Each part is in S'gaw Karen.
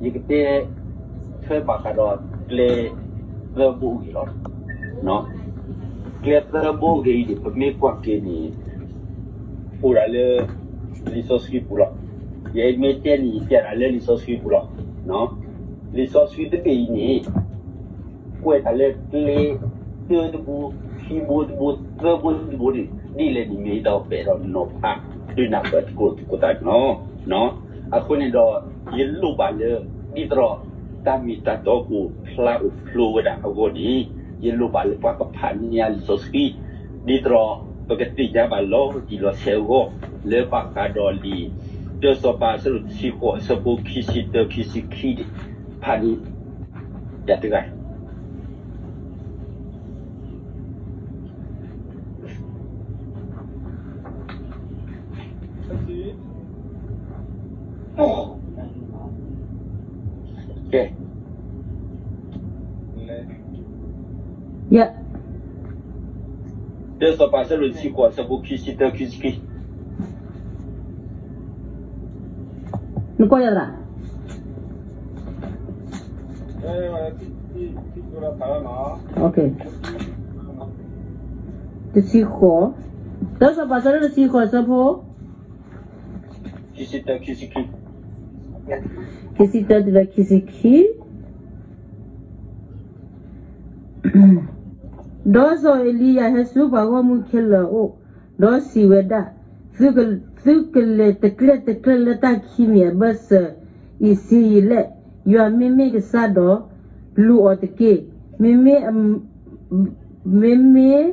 ယကတဲထွဲဘၣ်ဃးဒီးကျဲသၢဘိအဂ့ၢ်လီၤ. ကျဲသၢဘိအဂ့ၢ်အံၤန့ၣ် ပမ့ၢ်ကွၢ်က့ၤန့ၣ် အိၣ်ဒၣ်လၢလံာ်စီဆှံပူၤလီၤ. ယမ့ၢ်တဲန့ၣ် ယတဲဒၣ်လၢလံာ်စီဆှံပူၤလီၤ. လံာ်စီဆှံတဘ့ၣ်အံၤန့ၣ် ကွဲးတၢ်လၢကျဲတၢတဘိ, ခံဘိတဘိ, သၢဘိတဘိန့ၣ် ဒ်လဲၣ်န့ၣ်မ့ၢ်ယတၢ်အိၣ်ဖျဲၣ်ဒီးနီၤဖး ဒုးနၢ်ပၢၢ်သကိးသကိးသးန့ၣ်လီၤ. အဃိန့ၣ်ဒီး ယလိၣ်ဘၣ်လၢ ဒ်သိးဒီး တၢ်မ့ၢ်တၢ်တီအိၣ်ဖျါအိၣ်ဖျိဝဲဒၣ်အဂီၢ်န့ၣ် ယလိၣ်ဘၣ်လၢပှၤကဖးန့ၢ်ယၤလံာ်စီဆှံ ဒ်သိးဒီး ပကသ့ၣ်ညါဘၣ်လီၤတံၢ်လီၤဆဲးအဂီၢ် လၢဘၣ်ဃးဒီးလံာ် တၢစီၤပၤအဆၢဒိၣ်တဆံဃိးအဆၢဖိခံဆံတၢ ခံဆံခံ ဖးန့ၣ် ယၤတဂၤ ကဲ ယ တၢစီၤပၤအဆၢဒိၣ်တဆံဃိးအဆၢဖိခံဆံတၢ ခံဆံခံ နကွၢ်ယၤသရၣ် တဆံဃိး, တၢစီၤပၤအဆၢဒိၣ်တဆံဃိးအဆၢဖိ ခံဆံတၢ ခံဆံခံ, ခံဆံတၢတုၤလၢခံဆံခံ. ဒီးစီၤအ့လံယၤဟဲဆူပှၤဂီၢ်မုၢ်ခဲလၢာ်အအိၣ်, ဒီးစံးဝဲဒၣ်, သုကလဲၤတကျဲတကျဲလၢတၢ်ခံမံၤအဘၢၣ်စၢၤအံၤဆံးယံာ်လဲၣ်. ယွၤမ့မ့ၢ်ကစၢ်ဒီး လူၤအီၤတက့ၢ်. မ့မ့ၢ် မ့မ့ၢ်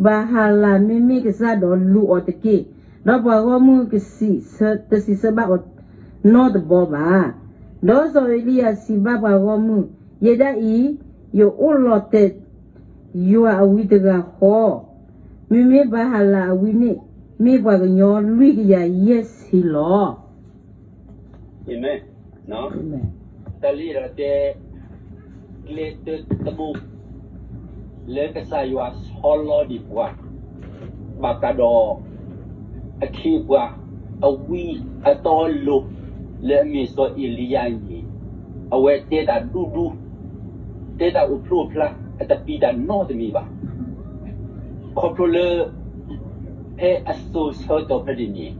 ဘၤဟၤလးမ့မ့ၢ်ကစၢ်ဒီး လူၤအီၤတက့ၢ်. ဒီးပှၤဂီၢ်မုၢ်တစံးဆၢဘၣ်အီၤနီတဘီဘၣ်. ဒီးစီၤအ့လံယၤစံးဘၣ်ပှၤဂီၢ်မုၢ်, ယဲဒၣ်အံၤ ယအိၣ်လီၤတဲာ်ယွၤအဝံတဂၤဃီ, မ့မ့ၢ်ဘၤဟၤလးအဝံန့ၣ် မ့ၢ်ပှၤကညီလွံၢ်ကယၤယဲၢ်ဆံလီၤ. အၤမ့ၣ်. တၢ်လၢယအဲၣ်ဒိးတဲ ကျဲတၢတဘိ လၢကစၢ်ယွၤဆီလီၤဒံးပှၤ ဘၣ်ဃးဒီး အခ့အပှၤ အဝံအတီအလိၤ လၢအမ့ၢ်စီၤအ့လံယၤအံၤန့ၣ် အဝဲတဲတၢ်ဒူဒူ, တဲတၢ်အိၣ်ဖျိဖျါ အတပျံၤတၢ်နီတမံၤဘၣ်. ခီဖျိလၢ ဖဲအစိၤဆၢကတီၢ်ဖဲန့ၣ်န့ၣ်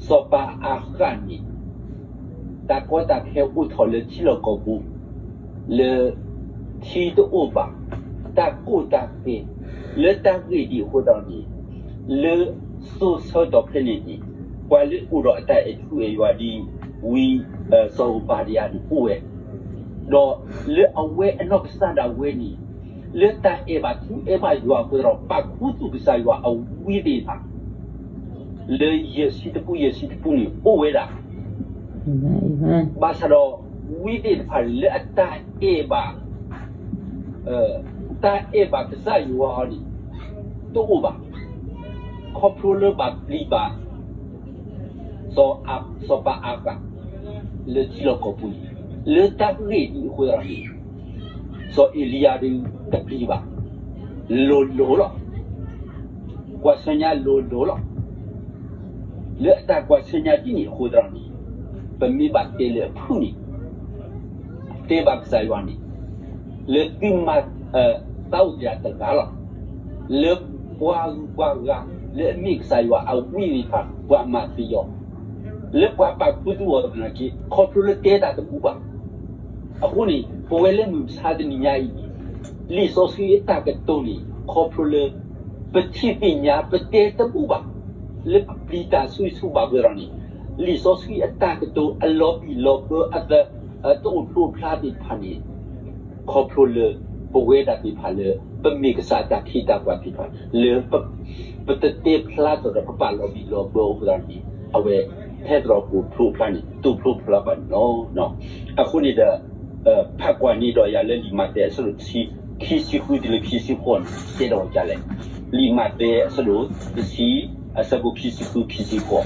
စီၤပၤအၤဃးန့ၣ် တၢ်ကီတၢ်ခဲအိၣ်ထီၣ်လၢထံလီၢ်ကီၢ်ပူၤ လၢထံတအိၣ်ဘၣ်, တၢ်ကိၢ်တၢ်ဂီၤ လၢတၢ်ဂ့ၢ်ဒ်အဃိသတးန့ၣ် လၢစိၤဆၢကတီၢ်ဖဲန့ၣ်န့ၣ် ပှၤလၢအိၣ်ဒီးအတၢ်အဲၣ်ထူအဲၣ်ယွၤဒ်ဝံ စီၤအူဘၤဒယၤန့ၣ်အိၣ်ဝဲ, ဒီးလၢအဝဲအနီၢ်ကစၢ်ဒၣ်ဝဲန့ၣ် လၢတၢ်အဲၣ်ဘၣ်ထူအဲၣ်ဘၣ်ယွၤအဃိသတးဒီး ပာ်ခူသူၣ်ကစၢ်ယွၤအဝံသ့ၣ်တဖၣ် လၢယဲၢ်ဆံတပူၤ ယဲၢ်ဆံတပူၤန့ၣ်အိၣ်ဝဲဒၣ်. ဘၣ်ဆၣ်ဒီး ဝံသ့ၣ်တဖၣ်န့ၣ် လၢအတၢ်အဲၣ်ဘၣ် တၢ်အဲၣ်ဘၣ်ကစၢ်ယွၤန့ၣ် တအိၣ်ဘၣ်. ခီဖျိလၢဘၣ်ပျံၤဘၣ် စီၤပၤအၤဃး လၢထံလီၢ်ကီၢ်ပူၤန့ၣ် လၢတၢ်ဂ့ၢ်ဒ်အဃိသတးန့ၣ် စီၤအ့လံယၤဒုးတပျံၤဘၣ်. လိၤလိၤလီၤ. ကွၢ်ဆၢညါလိၤလိၤလီၤ. လၢအတၢ်ကွၢ်ဆၢညါဒ်န့ၣ်အဃိသတးန့ၣ် ပမ့ၢ်ဘၣ်တဲလၢအဖုၣ်န့ၣ် တဲဘၣ်ကစၢ်ယွၤန့ၣ် လၢသုမၤ သးအိၣ်တဂၤတဂၤလီၤ. လၢပှၤဂုၤပှၤဂၤ လၢအမ့ၢ်ကစၢ်ယွၤအဝံသ့ၣ်တဖၣ် ပှၤမၤသံအီၤ လၢပှၤပာ်ခူသူၣ်အီၤသနာ်က့ ခီဖျိလၢတဲတၢ်တဘူၣ်ဘၣ်. အဃိန့ၣ် ပဝဲလၢမုၢ်မဆါတနံၤညါအံၤ လံာ်စီဆှံအတၢ်ကတိၤန့ၣ် ခီဖျိလၢ ပထံၣ်သ့ၣ်ညါ ပတဲတဘူၣ်ဘၣ် လၢပပျံၤတၢ်ဆိၣ်ဂ့ၤဆိၣ်ဝါဘၣ်အဃိသတးန့ၣ် လံာ်စီဆှံအတၢ်ကတိၤအလီၤဘံၣ်လီၤဘၢအသး တအိၣ်ဖျိဖျါသ့ၣ်တဖၣ်န့ၣ် ခီဖျိလၢ ပဝဲဒၣ်သ့ၣ်တဖၣ်လၢ ပမ့ၢ်ကစၢ်အတၢ်ခ့တၢ်ပှၤသ့ၣ်တဖၣ် လၢ ပတတဲဖျါထီၣ်ဒီးပပာ်လီၤဘံၣ်လီၤဘၢအဃိသတးန့ၣ် အဝဲ ထဲသိးကအိၣ်ဖျိဖျါန့ၣ် တအိၣ်ဖျိဖျါဘၣ်န့ၣ်လီၤ. အဃိန့ၣ်ဒီး ဖးကွၢ်န့ၢ်ဒီးယၤလၢလံာ်မးသဲအဆၢဒိၣ်တဆံ ခံဆံဃုတုၤလၢခံဆံဃိးန့ၣ် တဲဒီးဒ်လဲၣ်. လံာ်မးသဲအဆၢဒိၣ်တဆံ အဆၢဖိခံဆံဃု ခံဆံဃိး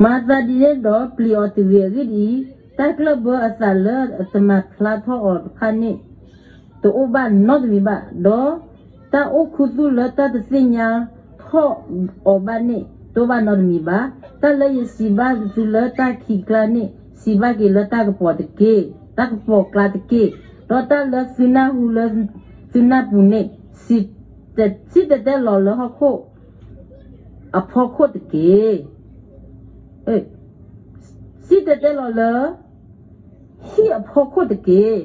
မၤသးဒ်န့ၣ်ဒီးပျံၤအီၤတဂ့ၤ. အဂ့ၢ်ဒ်အံၤ, တၢ်ကျၢၢ်ဘၢအသးလၢအတမၤဖျါထီၣ်အီၤတဖၣ်န့ၣ် တအိၣ်ဘၣ်နီတမံၤဘၣ်, ဒီးတၢ်အိၣ်ခူသူၣ်လၢတၢ်တသ့ၣ်ညါထီၣ်အီၤဘၣ်န့ၣ် တအိၣ်ဘၣ်နီတမံၤဘၣ်. တၢ်လၢယစံးဘၣ်သုလၢတၢ်ခံးကျါန့ၣ် စံးဘၣ်က့ၤလၢတၢ်ကပီၤတက့ၢ်, တၢ်ကပီၤကျါတက့ၢ်. ဒီးတၢ်လၢသုနၢ်ဟူလၢသုနၢ်ပူၤန့ၣ် စံၣ်တဲၤတဲလီၤလၢဟီၣ်ခိၣ် အဖီခိၣ်တက့ၢ်. စံၣ်တဲၤတဲလီၤလၢ ဟံၣ်အဖီခိၣ်တက့ၢ်.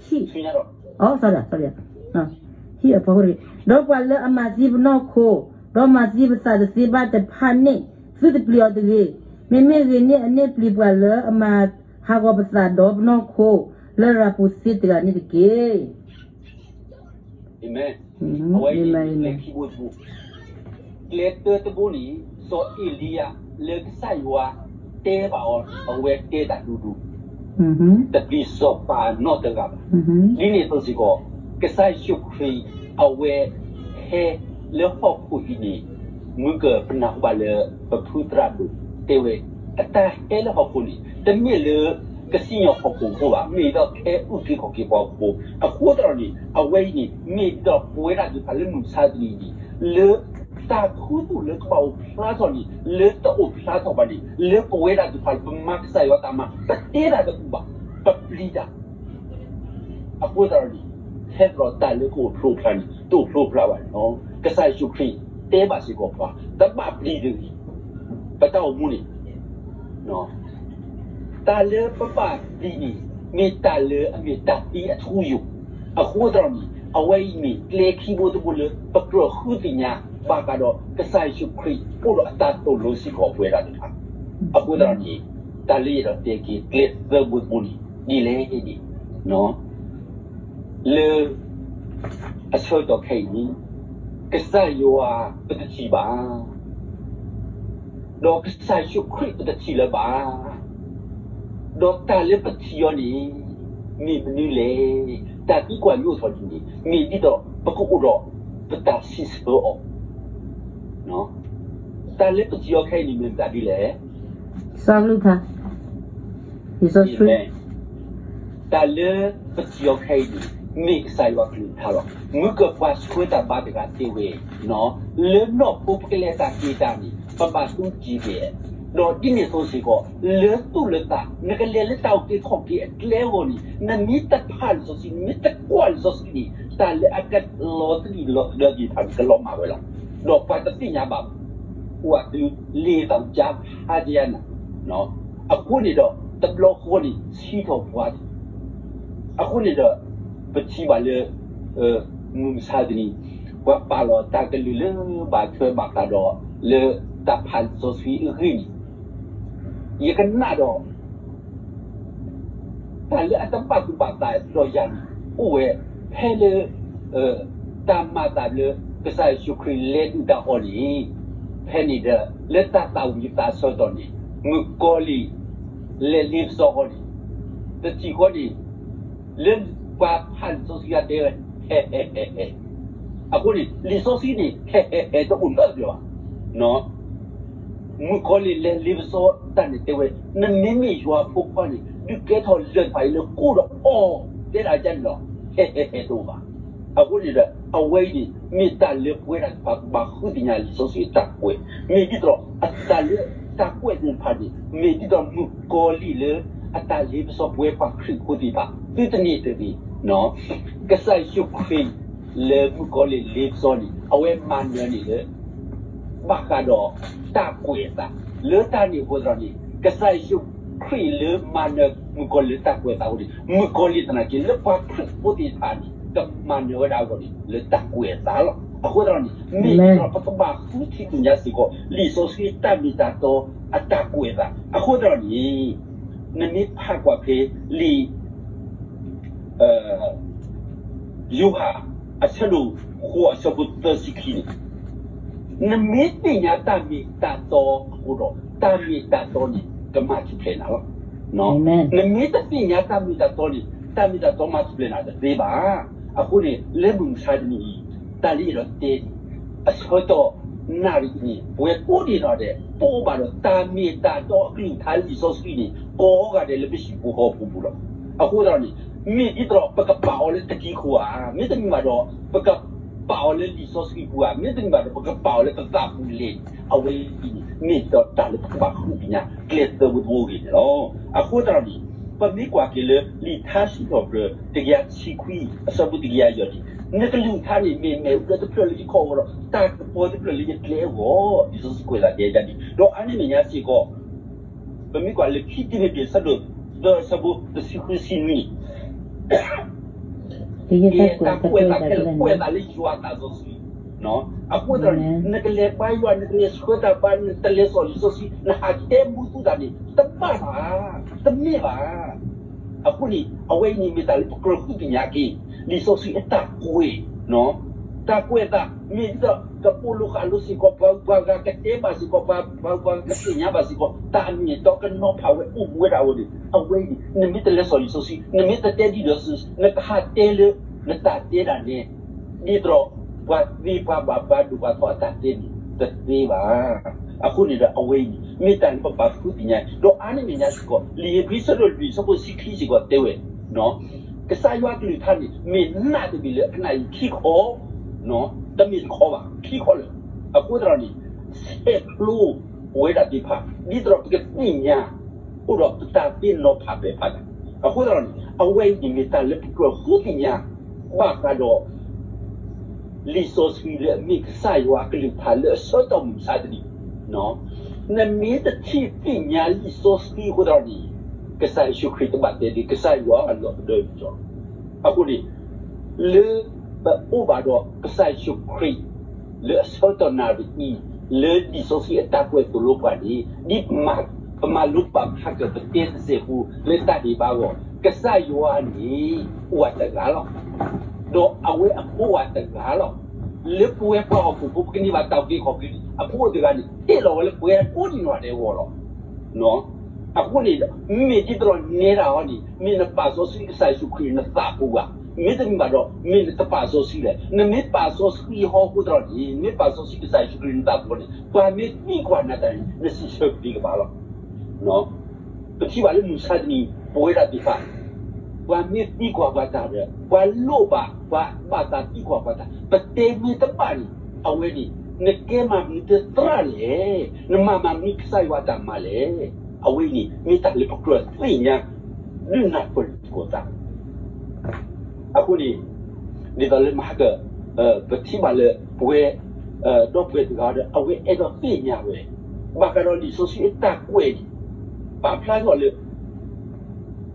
ဟံၣ်, ဟံၣ်အဖီခိၣ်တက့ၢ်. ဒီးပှၤလၢအမၤသံပနီၢ်ခိ, ဒီးမၤသံပသးတသ့ဘၣ်တဖၣ်န့ၣ် သုတပျံၤအီၤတဂ့ၤ. မ့မ့ၢ်ဂ့ၤန့ၣ် အန့ၣ်ပျံၤပှၤလၢအမၤဟးဂီၤပသးဒီးပနီၢ်ခိ လၢရၤပူၤသ့တဂၤန့ၣ်တက့ၢ်. အဝဲအံၤ ကျဲခံဘိတဘိ, ကျဲတၢတဘိန့ၣ် စီၤအ့လံယၤ လၢကစၢ်ယွၤတဲဘၣ်အီၤ အဝဲတဲတၢ်ဒူဒူ, တပျံၤစီၤပၤနီတဂၤဘၣ်. ဒ်န့ၣ်အသိးစ့ၢ်ကီး ကစၢ်ယ့ၣ်ၡူးခရံာ် အဝဲဟဲလၢဟီၣ်ခိၣ်အံၤန့ၣ် မုၢ်ကပနၢ်ဟူဘၣ်လၢ ပဖုသရၣ်ဒိၣ် တဲဝဲ အတၢ်ဟဲလၢဟီၣ်ခိၣ်န့ၣ် တမ့ၢ်လၢ ကစံၣ်ညီၣ်ဟီၣ်ခိၣ်ဖိဘၣ်, မ့ၢ်ဒ်သိးကဟဲအုၣ်က့ၤခီၣ်က့ၤပှၤဖိ, အဃိသတးဒီးန့ၣ် အဝဲအံၤန့ၣ် မ့ၢ်ဒ်သိးပဝဲဒၣ်သ့ၣ်တဖၣ်လၢမုၢ်မဆါတနံၤအံၤန့ၣ် လၢတၢ်ခူသူၣ်လၢကဘၣ်အိၣ်ဖျါထီၣ်န့ၣ် လၢတအိၣ်ဖျါထီၣ်ဘၣ်န့ၣ် လၢပဝဲဒၣ်သ့ၣ်တဖၣ်လၢပမၤကစၢ်ယွၤတၢ်မၤ ပတဲတၢ်တပူၤဘၣ်, ပပျံၤတၢ် အဃိသတးဒီးန့ၣ် ထဲသိးတၢ်လၢကအိၣ်ဖျိဖျါန့ၣ် တအိၣ်ဖျိဖျါဘၣ်န့ၣ်လီၤ. ကစၢ်ယ့ၣ်ၡူးခရံာ်တဲဘၣ်စ့ၢ်ကီးပှၤ တဘၣ်ပျံၤတဂ့ၤ, ပတၢ်အိၣ်မူန့ၣ် တၢ်လၢပဘၣ်ပျံၤန့ၣ် မ့ၢ်တၢ်လၢအမ့ၢ်တၢ်သံအထူအယိာ်, အဃိသတးဒီးန့ၣ် အဝဲအံၤမ့ၢ်ကျဲခံဘိတဘိလၢ ပကြၢးဃုသ့ၣ်ညါ ဘၣ်ဃးဒီးကစၢ်ယ့ၣ်ၡူးခရံာ်အိၣ်ဒီးအတၢ်သိၣ်လိစ့ၢ်ကီးပဝဲဒၣ်သ့ၣ်တဖၣ်, အဃိသတးဒီးန့ၣ် တၢ်လၢယအဲၣ်ဒိးတဲက့ၤကျဲသၢဘိတဘိန့ၣ် ဒ်လဲၣ်န့ၣ် လၢ အဆၢကတီၢ်ခဲအံၤန့ၣ် ကစၢ်ယွၤပတထံၣ်ဘၣ်, ဒီးကစၢ်ယ့ၣ်ၡူးခရံာ်ပတထံၣ်လၢၤဘၣ်, ဒီးတၢ်လၢပထံၣ်အီၤန့ၣ် မ့ၢ်မနုၤလဲၣ်. တၢ်သံကွၢ်မ့ၢ်အိၣ်ထီၣ်ဒ်န့ၣ် မ့ၢ်ဒ်သိးပကအိၣ်ဒီးပတၢ်စံးဆၢအီၤ တၢ်လၢပထံၣ်အီၤခဲအံၤန့ၣ် မ့ၢ်မတၤဒ်လဲၣ်. စီၤကလုၢ်ကထါ, ယ့ၣ်ၡူးခရံာ်, တၢ်လၢပထံၣ်အီၤခဲအံၤန့ၣ် မ့ၢ်ကစၢ်ယွၤကလုၢ်ကထါလီၤ. မုၢ်ကပှၤဆှၢတၢ်ဘါတဂၤတဲဝဲ, လၢနီၢ်ဖိပကလဲၤတၢ်က့ၤတၢ်န့ၣ် ပဘၣ်သူကံၤဒဲး, ဒီးဒ်န့ၣ်အသိးစ့ၢ်ကီး လၢသူၣ်လၢသး နကလဲၤလၢတၢ်အုၣ်က့ၤခီၣ်က့ၤအကျဲအဂီၢ်န့ၣ် နမ့ၢ်တဖးလံာ်စီဆှံ နမ့ၢ်တကွၢ်လံာ်စီဆှံန့ၣ် တၢ်လၢအကလီၤသဒံးလီၤသဒၢက့ၤတဖၣ်န့ၣ် ကလီၤမၢ်ဝဲလီၤ. ဒီးပှၤတသ့ၣ်ညါဘၣ် ပှၤတုၤလ့ၤသးကၢဖးဒဲးနၤ, အဃိန့ၣ်ဒီး တဘျီဃီန့ၣ် ဆံးထီၣ်ပှၤ, အဃိန့ၣ်ဒီး ပထံၣ်ဘၣ်လၢ မုၢ်မဆါတနံၤ ပှၤပာ်လီၤတၢ်ကလုၢ်လၢဘၣ်ထွဲဘၣ်ဃးဒီး လၢတၢ်ဖးလံာ်စီဆှံအဂ့ၢ်န့ၣ် ယကနၣ်ဒီး တၢ်လၢအတဘၣ်သူၣ်ဘၣ်သးဒီးယၤန့ၣ် အိၣ်ဝဲဖဲလၢ တၢ်မၤသးလၢ ကစၢ်ယ့ၣ်ၡူးခရံာ်လဲၤဒုၣ်တၢ်အီၤန့ၣ် ဖဲန့ၣ်ဒီး လၢတၢ်သးဝံၣ်သးဆၢကတီၢ်န့ၣ် မုၣ်ကီၤလံၢ် လဲၤလ့ပစီဃီန့ၣ် တထံၣ်ဃီန့ၣ် လၢပှၤဖးလံာ်စီဆှံအတဲဝဲ ဟဲဟဲဟဲဟဲ အဃိန့ၣ် လံာ်စီဆှံန့ၣ် ဟဲဟဲဟဲတအိၣ်နီတဘျီဘၣ်. မုၣ်ကီၤလံၢ်လဲၤလ့ပစီတၢ်န့ၣ်တဲဝဲ နမ့မ့ၢ်ယွၤဖိခွါန့ၣ် ဒုးကဲထီၣ်လၢၢ်တဖၣ်အံၤလၢကိၣ်ဒီးအီၣ် တဲဒၣ်ဒ်န့ၣ်လီၤ. ဟဲဟဲဟဲတအိၣ်ဘၣ်. အဃိန့ၣ်ဒီး အဝဲအံၤန့ၣ် မ့ၢ်တၢ်လၢပဝဲဒၣ်တဖၣ်ဘၣ်ဃုသ့ၣ်ညါလံာ်စီဆှံအတၢ်ကွဲး မ့ၢ်ဒ်သိး အတၢ်လၢတၢ်ကွဲးသ့ၣ်တဖၣ်န့ၣ် မ့ၢ်ဒ်သိးမုၣ်ကီၤလံၢ်လၢ အတၢ်လ့ပစီပဝဲပှၤခရံာ်ဖိသ့ၣ်တဖၣ် သုတန့ၢ်တဂ့ၤ ကစၢ်ယ့ၣ်ၡူးခရံာ် လၢမုၣ်ကီၤလံၢ်လ့ပစီန့ၣ် အဝဲမၤနၢၤန့ၣ်လၢ ဘၣ်ဃးဒီးတၢ်ကွဲးအသး လၢတၢ်န့ၣ်အဃိသတးန့ၣ် ကစၢ်ယ့ၣ်ၡူးခရံာ်လၢမၤနၢၤမုၣ်ကီၤလံၢ်လၢတၢ်ကွဲးအသးအဃိန့ၣ် မုၣ်ကီၤလံၢ်သနာ်က့ လၢပှၤခရံာ်ဖိသ့ၣ်တဖၣ်န့ၣ် ကမၤနၢၤဝဲဒၣ်အဂီၢ်န့ၣ် လၢတၢ်ကွဲးအသးလီၤ. အဃိသတးန့ၣ် မ့ၢ်ဒီးပကဘၣ်ဃုထံၣ်သ့ၣ်ညါစ့ၢ်ကီး လံာ်စီဆှံတၢ်မ့ၢ်တၢ်တီအတၢ်ကွဲးအသး အဃိသတးန့ၣ် နမ့ၢ်ဖးကွၢ်ဖဲလံာ် ယိၤဟၣ် အဆၢဒိၣ်ဃိး အဆၢဖိသၢဆံခံန့ၣ် နမ့ၢ်သ့ၣ်ညါတၢ်မ့ၢ်တၢ်တီအဃိဒီး တၢ်မ့ၢ်တၢ်တီန့ၣ် ကမၤထူၣ်ဖျဲးနၤလီၤ. နမ့ၢ်တသ့ၣ်ညါတၢ်မ့ၢ်တၢ်တီန့ၣ် တၢ်မ့ၢ်တၢ်တီမၤထူၣ်ဖျဲးနၤတသ့ဘၣ်. အဃိန့ၣ် လၢမုၢ်မဆါတနံၤအံၤ တၢ်လၢအဲၣ်ဒိးတဲန့ၣ် အဆၢကတီၢ်နၣ်ရံၣ်အံၤန့ၣ် ပဝဲကိးဂၤဒဲး ပအိၣ်ဘၣ်ဒီးတၢ်မ့ၢ်တၢ်တီအကလုၢ်ကထါလံာ်စီဆှံန့ၣ် ကိးဂၤဒဲးလၢပဟံၣ်ဖိဃီဖိပူၤလီၤ. အဃိသတးန့ၣ် မ့ၢ်ဒ်သိးဒီး ပကပာ်အီၤလၢတကံခိၣ်ဧါ, မ့တမ့ၢ်ဘၣ်ဒီး ပကပာ်အီၤလၢလံာ်စီဆှံပူၤဧါ, မ့တမ့ၢ်ဘၣ်ဒီး ပကပာ်အီၤလၢပသးပူၤလဲၣ်န့ၣ်, အဝဲအံၤန့ၣ် မ့ၢ်ဒ်သိးတၢ်လၢပကဘၣ်ဃုသ့ၣ်ညါ ကျဲသၢဘိတဘိအဂ့ၢ်န့ၣ်လီၤ. အဃိသတးဒီးန့ၣ် ပမ့ၢ်ကွၢ်က့ၤလၢ လံာ်ထါစံးထီၣ်ပတြၢၤ တကယၤတဆံခွံ အဆၢဖိတကယၤယဲၢ်န့ၣ်, နကလုၢ်ကထါန့ၣ် မ့ၢ်မဲာ်အူဒၢတဖျၢၣ်လၢယခီၣ်အဂီၢ်ဒီး တၢ်ကပီၤတဖျၢၣ်လၢယကျဲအဂီၢ်, လံာ်စီဆှံကွဲးသးတဲဒ်န့ၣ်, ဒီးအါန့ၢ်မဲာ်ညါစ့ၢ်ကီး ပမ့ၢ်ကွၢ်လၢခံတံၤမသ့း အဆၢဒိၣ်သၢ အဆၢဖိတဆံဃုဆံနွံန့ၣ်, ကဲတၢ်ကွဲးသးခဲလၢာ် ကွဲးသးလၢယွၤအသးစီဆှံ, အဃိသတးန့ၣ် နကလဲၤပာ်ယွၤ နကလဲၤဆှၢတၢ်ပာ် နတလဲၤစီၤလံာ်စီဆှံ နဟးတဲမူသူတၢ်န့ၣ် တဘၣ်ဘၣ်, တမ့ၢ်ဘၣ်. အဃိန့ၣ် အဝဲအံၤန့ၣ်မ့ၢ်တၢ်လၢပကြၢးဃုသ့ၣ်ညါက့ၤ လံာ်စီဆှံအတၢ်ကွဲး တၢ်ကွဲးအသး မ့ၢ်ဒ်သိး ကပိာ်လိၤဃာ်လိၤစ့ၢ်ကီး ပှၤဂုၤပှၤဂၤကတဲဘၣ်စ့ၢ်ကီး ပှၤဂုၤပှၤဂၤကသ့ၣ်ညါဘၣ်စ့ၢ်ကီး တၢ်အမ့ၢ်အတီကနီၤဖးဝဲအိၣ်မူဝဲဒၣ်အဝဲန့ၣ် အဝဲအံၤန့ၣ် နမ့ၢ်တလဲၤစီၤလံာ်စီဆှံ နမ့ၢ်တတဲဒ်ဒီးစု နကဟးတဲလၢ နတၢ်တဲဒၣ်နဲ ဒ်သိး ပှၤသ့ပှၤဘၣ်ပှၤဒိၣ်ပှၤထီအတၢ်တဲန့ၣ် တသ့ဘၣ်. အဃိန့ၣ်ဒီးအဝဲအံၤန့ၣ် မ့ၢ်တၢ်လၢပဘၣ်ဃုသ့ၣ်ညါ ဒီးအါန့ၢ်မဲာ်ညါစ့ၢ်ကီး လံာ်ဧ့ၤဘြံၤ အဆၢဒိၣ်လွံၢ် အဆၢဖိတဆံခံစ့ၢ်ကီးတဲဝဲ ကစၢ်ယွၤအကလုၢ်ကထါန့ၣ် မ့ၢ်နးတမံၤလၢအကနၣ်အံၤခံခီ, တမ့ၢ်တခီဘၣ် ခံခီလၢာ်. အဃိသတးဒီးန့ၣ် ဆဲးဖျိပဝဲဒၣ်သ့ၣ်တဖၣ် ဒ်သိးဒီးပကသ့ၣ်ညါ အိၣ်ဒီးပတၢ်သ့ၣ်နီၤဖးပဲာ်ဖးတၢ်. အဃိသတးဒီးန့ၣ် အဝဲအံၤန့ၣ်မ့ၢ်တၢ်လၢပကြၢးဃုသ့ၣ်ညါ ဘၣ်ဃးဒီး လံာ်စီဆှံလၢအမ့ၢ်ကစၢ်ယွၤအကလုၢ်ကထါလၢအဆၢကတီၢ်မုၢ်မဆါတနံၤ နမ့ၢ်တထံၣ်သ့ၣ်ညါလံာ်စီဆှံအဃိသတးန့ၣ် ကစၢ်ယ့ၣ်ၡူးခရံာ်တဘၣ်တဲဒ် ကစၢ်ယွၤအလီၢ်ကဒၢကစီၣ်. အဃိန့ၣ် လၢပအိၣ်ဘၣ်ဒီးကစၢ်ယ့ၣ်ၡူးခရံာ် လၢအဆၢကတီၢ်နၣ်ရံၣ်အံၤ လၢလံာ်စီဆှံအတၢ်ကွဲးသိၣ်လိပှၤန့ၣ် ဒ်ပမၤလိဘၣ်ဖးကၢၣ်ပတဲတစဲးဖိ လၢတၢ်ဒံးဘၣ်အဂီၢ် ကစၢ်ယွၤန့ၣ် အိၣ်ဝဲတဂၤလီၤ. ဒီးအဝဲအဖိအိၣ်ဝဲတဂၤလီၤ. လၢပဝဲပှၤဟီၣ်ခိၣ်ဖိ ပကန့ၢ်ဘၣ်တၢ်အုၣ်က့ၤခီၣ်က့ၤန့ၣ် အဖိအိၣ်တဂၤန့ၣ် ဟ့ၣ်လီၤဝဲလၢပှၤကိးဒံနီၢ်ဒဲးအဂီၢ်လီၤ. အဃိန့ၣ် မ့ၢ်ဒ်သိးဒီးနဲဒၣ်အီၤန့ၣ် မ့ၢ်နပာ်စီဆှံကစၢ်ယ့ၣ်ၡူးခရံာ်နသးပူၤဘၣ်. မ့တမ့ၢ်ဘၣ်ဒီး မ့ၢ်နတပာ်စီဆှံလဲၣ်. နမ့ၢ်ပာ်စီဆှံဟီအဃိသတးန့ၣ် နမ့ၢ်ပာ်စီဆှံကစၢ်ယ့ၣ်ၡူးခရံာ်နသးပူၤန့ၣ် ပှၤမ့ၢ်သံကွၢ်နၤတၢ်န့ၣ် နစံးဆၢကသ့ကဘၣ်လီၤ. ပထံၣ်ဘၣ်လၢမုၢ်မဆါတနံၤ ပဝဲဒၣ်သ့ၣ်တဖၣ် ပှၤမ့ၢ်သံကွၢ်ပှၤတၢ်ဒီး ပှၤလိၣ်ဘၣ် ပှၤဘၣ်သးသံကွၢ်ပှၤတၢ် ပတဲမ့ၢ်တဘၣ်န့ၣ် အဝဲန့ၣ် နကဲမၤမနုၤတသရၣ်လဲၣ်, နမၤမၤမနုၤကစၢ်ယွၤအတၢ်မၤလဲၣ်. အဝဲအံၤန့ၣ် မ့ၢ်တၢ်လၢပကြၢးသ့ၣ်ညါ ဒုးနၢ်ပၢၢ်လိာ်သကိးသး အဃိန့ၣ် ဒ်သိးလၢမဟါက ပထံၣ်ဘၣ်လၢ ပဝဲ ဒီပုၢ်ဝဲၢ်တဂၤဒီး အဝဲအဲၣ်ဒိးသ့ၣ်ညါဝဲ ဘၣ်ဃးဒီးလံာ်စီဆှံအတၢ်ကွဲးန့ၣ် ပာ်ဖျါထီၣ်လၢ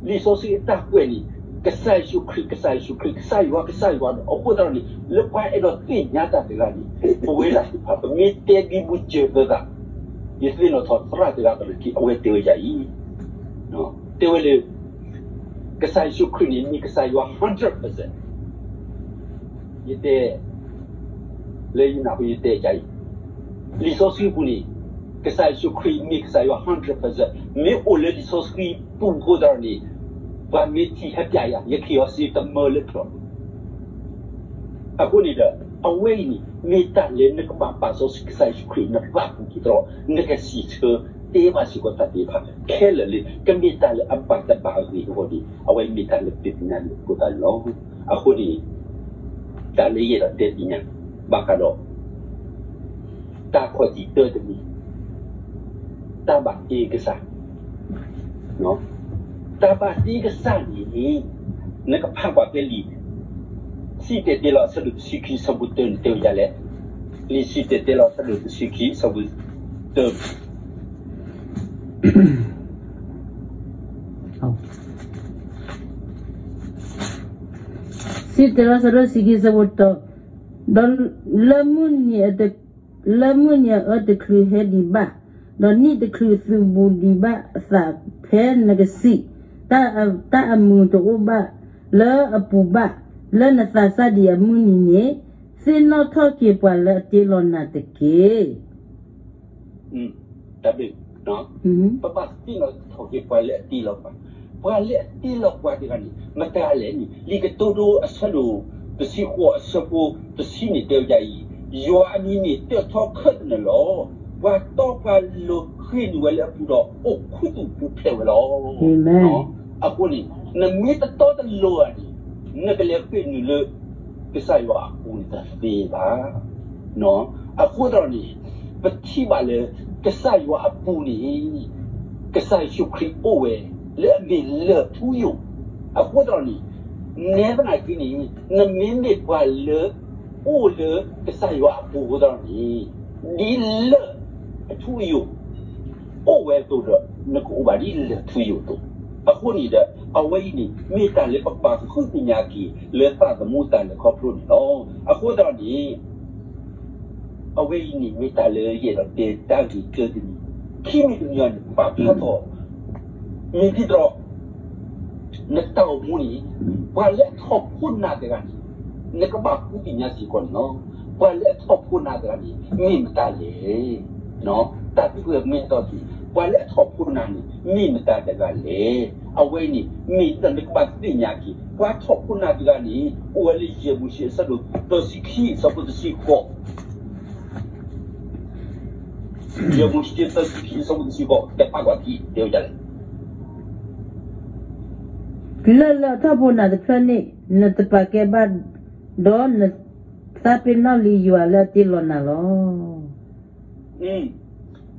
လံာ်စီဆှံအတၢ်ကွဲးန့ၣ် ကစၢ်ယ့ၣ်ၡူးခရံာ် ကစၢ်ယ့ၣ်ၡူးခရံာ် ကစၢ်ယွၤ ကစၢ်ယွၤဒီး အဃိသတးန့ၣ် လၢပှၤအဲၣ်ဒိးသ့ၣ်ညါတၢ်တဂၤန့ၣ် ပဝဲဒၣ်သ့ၣ်တဖၣ် ပမ့ၢ်တဲဘံဘူစၢၤသၢသး ယသ့ၣ်နီၣ်ထီၣ်သရၣ်တဂၤကလၢာ်ခံ အဝဲတဲဝဲဒ်အံၤ တဲဝဲလၢ ကစၢ်ယ့ၣ်ၡူးခရံာ်န့ၣ် မ့ၢ်ကစၢ်ယွၤ hundred percent ယတဲ လၢယနၢ်ဟူယတဲဒ်အံၤ လံာ်စီဆှံပူၤန့ၣ် ကစၢ်ယ့ၣ်ၡူးခရံာ်မ့ၢ်ကစၢ်ယွၤ hundred percent မ့ၢ်အိၣ်လၢလံာ်စီဆှံပူၤအဃိသတးန့ၣ် ပှၤမ့ၢ်ထံၣ်ဟဲပျဲယၤ ယကဟ့ၣ်အီၤစ့တမၢလၢပျီ အဃိန့ၣ်ဒီး အဝဲအံၤန့ၣ် မ့ၢ်တၢ်လၢနကဘၣ်ပာ်စီဆှံကစၢ်ယ့ၣ်ၡူးခရံာ် နသးပူၤက့ၤတရီ နကစံးဆၢတဲဘၣ်စ့ၢ်ကီးတၢ်သ့ၣ်တဖၣ်ခဲလၢာ်လၢ ကမ့ၢ်တၢ်လၢအဘၣ်တဘၣ်အဂ့ၢ်အဂီၢ်န့ၣ် အဝဲမ့ၢ်တၢ်လၢပသ့ၣ်ညါန့ၣ်အဃိသတးန့ၣ်လီၤ. အဃိန့ၣ် တၢ်လၢယအဲၣ်ဒိးတဲသ့ၣ်ညါ ဘၣ်ဃးဒီး တၢ်ခီၣ်ထံးတၢတမံၤ တၢ်ဘၣ်တ့ကစၢ် တၢ်ဘၣ်တ့ကစၢ်န့ၣ် နကဖးကွၢ်ဖဲလံာ် စံၣ်တဲၤတဲလီၤအဆၢဒိၣ်တဆံခံ အဆၢဖိတၢန့ၣ် တဲဝဲဒ်လဲၣ်. လံာ်စံၣ်တဲၤတဲလီၤအဆၢဒိၣ်တဆံခံ အဆၢဖိတၢ စံၣ်တဲၤတဲလီၤအဆၢဒိၣ်တဆံခံ အဆၢဖိတၢ, ဒီးလၢမုၢ်နံၤအတ လၢမုၢ်နံၤအအၢတချုးဟဲဒံးဘၣ်, ဒီးနံၣ်တချုးသုးဘူးဒံးဘၣ်အသးဖဲနကစံး, တၢ်အမုာ်တအိၣ်ဘၣ်လၢအပူၤဘၣ်, လၢနသးစၢ်ဒံးအမုၢ်နံၤန့ၣ်, သ့ၣ်နီၣ်ထီၣ်က့ၤပှၤလၢအတ့လီၤနၤတက့ၢ်. တၢ်ဘျုး, ပဘၣ်သ့ၣ်နီၣ်ထီၣ်က့ၤပှၤလၢအတ့လီၤပှၤ, ပှၤလၢအတ့လီၤပှၤတဂၤန့ၣ် မတၤလဲၣ်န့ၣ် လံာ်ကတိၤဒိအဆၢဒိၣ်တဆံဃိး အဆၢဖိတဆံန့ၣ် တဲဝဲဒ်အံၤ, ယွၤအမံၤမ့ၢ်တၢ်ထီခၢၣ်သနၢၣ်လီၤ. ပှၤတီပှၤလိၤဃ့ၢ်နုာ်ဝဲလၢအပူၤဒီး အိၣ်ခူသူၣ်ပူၤဖျဲးဝဲလီၤ. အဃိန့ၣ် နမ့ၢ်တတီတလိၤဘၣ်န့ၣ်, နကလဲၤဃ့ၢ်နုာ်လၢ ကစၢ်ယွၤအပူၤန့ၣ်တသ့ဘၣ်. အဃိသတးန့ၣ်, ပထံၣ်ဘၣ်လၢ ကစၢ်ယွၤအပူၤန့ၣ် ကစၢ်ယ့ၣ်ၡူးခရံာ်အိၣ်ဝဲ လၢအမ့ၢ်လၢၢ်ထူယိာ်. အဃိသတးန့ၣ်, နဲသနာ်က့န့ၣ်, နမ့မ့ၢ်ပှၤလၢ အိၣ်လၢကစၢ်ယွၤအပူၤအဃိသတးန့ၣ်, ဒ်လၢၢ်အထူအယိာ် အိၣ်ဝဲအသိးဒီး နကအိၣ်ဘၣ်ဒ်လၢၢ်ထူယိာ်အသိး. အဃိန့ၣ်ဒီး အဝဲအံၤန့ၣ် မ့ၢ်တၢ်လၢပပာ်ဃုသ့ၣ်ညါက့ၤ လၢသးသမူတၢ်လဲၤခီဖျိန့ၣ်လီၤ. အဃိသတးန့ၣ် အဝဲအံၤန့ၣ် မ့ၢ်တၢ်လၢယအဲၣ်ဒိးတဲတၢ်ဂ့ၢ်ကတၢၢ်တမံၤ, ခံမံၤတမံၤန့ၣ် ပာ်ဖျါထီၣ် မ့ၢ်ဒ်သိး နတၢ်အိၣ်မူန့ၣ် ပှၤလၢအထီၣ်ဖိနၤတဂၤန့ၣ် နကဘၣ်ဃုသ့ၣ်ညါစ့ၢ်ကီးန့ၣ်လီၤ. ပှၤလၢအထီၣ်ဖိနၤတဂၤန့ၣ် မ့ၢ်မတၤလဲၣ်. တၢ်သံကွၢ်မ့ၢ်တၢ်သံ, ပှၤလၢအထီၣ်ဖိနၤန့ၣ် မ့ၢ်မတၤတဂၤလဲၣ်. အဝဲန့ၣ် မ့ၢ်ဒ်သိးနကဘၣ်သ့ၣ်ညါက့ၤ ပှၤထီၣ်ဖိနၤတဂၤန့ၣ် အိၣ်ဝဲလၢယဲၢ်မိၤၡ့အဆၢဒိၣ်သၢဆံခံ အဆၢဖိတဆံဃိး ယဲၢ်မိၤၡ့သၢဆံခံ အဆၢဖိတဆံဃိး တဲပာ်ကွၢ်ထံ တဲဝဲဒ်လဲၣ်. လၢၢ်လၢအထီၣ်ဖိနၤတဖျၢၣ်န့ၣ် နတပာ်ကဲဘၣ်, ဒီးနသးပ့ၤနီၣ်လံယွၤလၢအတ့လီၤနၤလီၤ.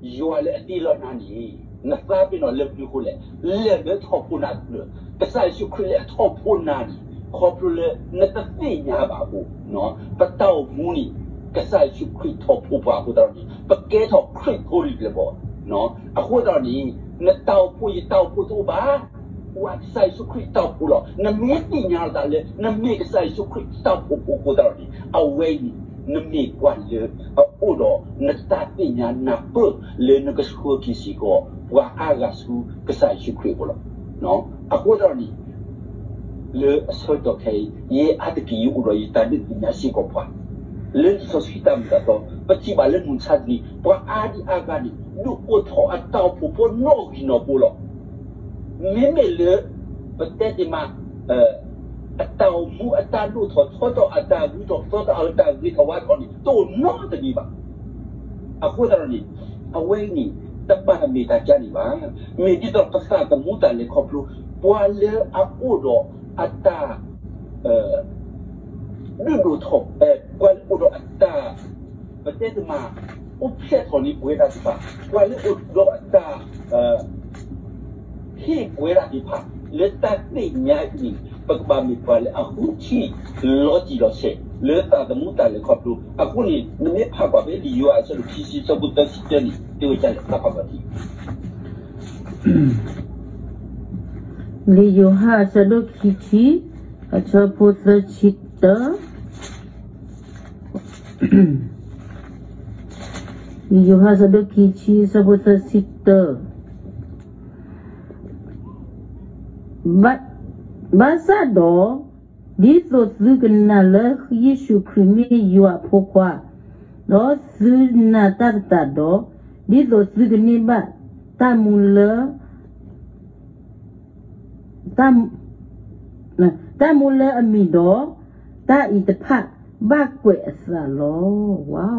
ယွၤလၢအတ့လီၤနၤန့ၣ် နသးပ့ၤနီၣ်လၢမနုၤအဃိလဲၣ်. လၢၢ်လၢထီၣ်ဖိနၤတဖျၢၣ် ကစၢ်ယ့ၣ်ၡူးခရံာ်လၢအထီၣ်ဖိနၤန့ၣ် ခီဖျိလၢနတသ့ၣ်ညါဘၣ်အဃိ, ပတၢ်အိၣ်မူန့ၣ် ကစၢ်ယ့ၣ်ၡူးခရံာ်ထီၣ်ဖိပှၤအဃိသတးန့ၣ် ပကဲထီၣ်ခရံာ်ဖိလံၤပျဲၢ်ဘီၣ်. အဃိသတးန့ၣ် နတၢ်အိၣ်ဖှိၣ်ယတၢ်အိၣ်ဖှိၣ်တအိၣ်ဘၣ်, ပှၤကစၢ်ယ့ၣ်ၡူးခရံာ်တၢ်အိၣ်ဖှိၣ်လီၤ. နမ့ၢ်သ့ၣ်ညါလီၤသးလၢ နမ့ၢ်ကစၢ်ယ့ၣ်ၡူးခရံာ်တၢ်အိၣ်ဖှိၣ်ဖိအဃိသတးန့ၣ် အဝဲအံၤ နမ့ၢ်ပှၤလၢအအိၣ်ဒီးနတၢ်သ့ၣ်ညါနၢ်ပၢၢ်လၢနကဆှၢက့ၤစ့ၢ်ကီး ပှၤအါဂၤဆူကစၢ်ယ့ၣ်ၡူးခရံာ်အအိၣ်လီၤ. အဃိသတးန့ၣ် လၢအဆၢကတီၢ်ခဲအံၤ ယဲအါတက့ၢ်ယအိၣ်ဒီးယတၢ်ဒုးသ့ၣ်ညါစ့ၢ်ကီးပှၤ လၢလံာ်စီဆှံတၢ်မ့ၢ်တၢ်တီ ပထံၣ်ဘၣ်လၢမုၢ်မဆါတနံၤ ပှၤအါဒံအါဂၤန့ၣ် ဒုးအိၣ်ထီၣ်အတၢ်အိၣ်ဖှိၣ်ဖိနီၣ်ဂံၢ်နီၣ်ဘိလီၤ. မ့မ့ၢ်လၢ ပတဲတ့ၢ်မး အတၢ်အိၣ်မူ အတၢ်ဒိၣ်ထီၣ်ထီထီၣ် အတၢ်ဂုၤထီၣ်သီထီၣ် အတၢ်ဂ့ၤထီၣ်ဝါထီၣ်န့ၣ် တအိၣ်နီတမံၤဘၣ်. အဃိသတးန့ၣ် အဝဲအံၤန့ၣ် တဘၣ်မ့ၢ်တၢ်ကါန့ၣ်ဘၣ်. မ့ၢ်ဒ်သိးပသးသမူတၢ်လဲၤခီဖျိ ပှၤလၢအအိၣ်ဒီးအတၢ် ဒုးဒိၣ်ထီၣ် ပှၤလၢအိၣ်ဒီးအတၢ် ပတဲတ့ၢ်မး အိၣ်ဖျဲၣ်ထီၣ်န့ၢ်ပဝဲဒၣ်သ့ၣ်တဖၣ်, ပှၤလၢအိၣ်ဒီးအတၢ် ဟ့ၣ်ပဝဲဒၣ်သ့ၣ်တဖၣ် လၢတၢ်သ့ၣ်ညါအံၤန့ၣ် ပကဘၣ်မ့ၢ်ပှၤလၢအဃုထံၣ် လီၤတံၢ်လီၤဆဲး လၢသးသမူတၢ်လဲၤခီဖျိ. အဃိန့ၣ် နမ့ၢ်ဖးကွၢ်ဖဲလံာ်ယိၤဟၣ်အဆၢဒိၣ်ခံဆံ အဆၢဖိသၢဆံတၢန့ၣ် တဲဝဲဒ်လဲၣ် တၢ်ဖးကွၢ်ထံ လံာ်ယိၤဟၣ်အဆၢဒိၣ်ခံဆံ အဆၢဖိသၢဆံတၢ, လံာ်ယိၤဟၣ်အဆၢဒိၣ်ခံဆံ အဆၢဖိသၢဆံတၢ, ဘၣ်, ဘၣ်ဆၣ်ဒီး ဒ်သိးသုကနာ်လၢယ့ၣ်ၡူးခရံာ်မ့ၢ်ယွၤအဖိခွါ, ဒီးသုနာ်တၢ်သတးဒီး, ဒ်သိးသုကန့ၢ်ဘၣ်တၢ်မူလၢ တၢ်, တၢ်မူလၢအမံၤဒီး, တၢ်အံၤတဖၣ်ဘၣ်ကွဲးအသးလီၤ. ဝါ,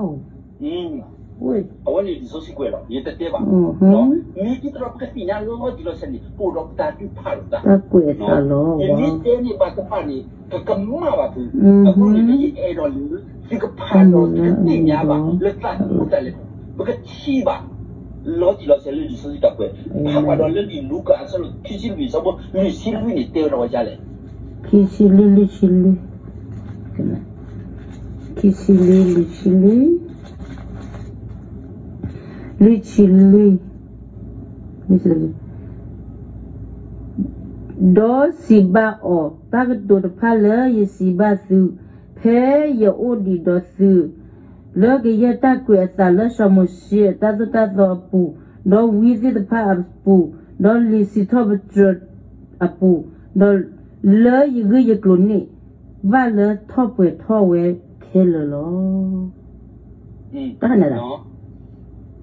အဝဲန့ၣ်လံာ်စီဆှံကွဲးလီၤ ယတတဲဘၣ်. မ့ၢ်ဒ်သိးပကသ့ၣ်ညါလီၤတံၢ်လီၤဆဲးန့ၣ် ပအိၣ်ဒီးပတၢ်ဒုးဖးလိာ်သး, တၢ်ကွဲးအသးလီၤ. ယမ့ၢ်တဲန့ၣ်ဘၣ်တဖၣ်န့ၣ် ကကမၣ်ဘၣ်သု, အဃိန့ၣ် ယအဲၣ်ဒိးလၢ သုကဖးဒီးသုကသ့ၣ်ညါဘၣ် လၢသးသမူတၢ်လဲၤ ပကထံၣ်ဘၣ် လီၤတံၢ်လီၤဆဲးလၢလံာ်စီဆှံတၢ်ကွဲး, ဖးကွၢ်ဒီးလၢလံာ်လူၤကၣ်အဆၢဒိၣ်ခံဆံလွံၢ် အဆၢဖိလွံၢ်ဆံလွံၢ်န့ၣ် တဲဝဲဒၣ်ဝဲဒ်လဲၣ်. ခံဆံလွံၢ်, လွံၢ်ဆံလွံၢ်, ခံဆံလွံၢ်, လွံၢ်ဆံလွံၢ်, လွံၢ်ဆံလွံၢ်, ဒီးစံးဘၣ်အီၤ, တၢ်ကတိၤတဖၣ်လၢယစံးဘၣ်သု, ဖဲယအိၣ်ဒံးဒီးသု လၢကယဲၢ်တၢ်ကွဲးအသးလၢစီၤမိၤၡ့အတၢ်သိၣ်တၢ်သီအပူၤ, ဒီးဝံသ့ၣ်တဖၣ်အပူၤ, ဒီးလံာ်စံးထီၣ်ပတြၢၤအပူၤ, ဒီးလၢယဂ့ၢ်ယကျိၤန့ၣ် ဘၣ်လၢထီၣ်ပှဲၤထီၣ်ဝဲခဲလၢာ်လီၤ. တၢ်န့ၣ်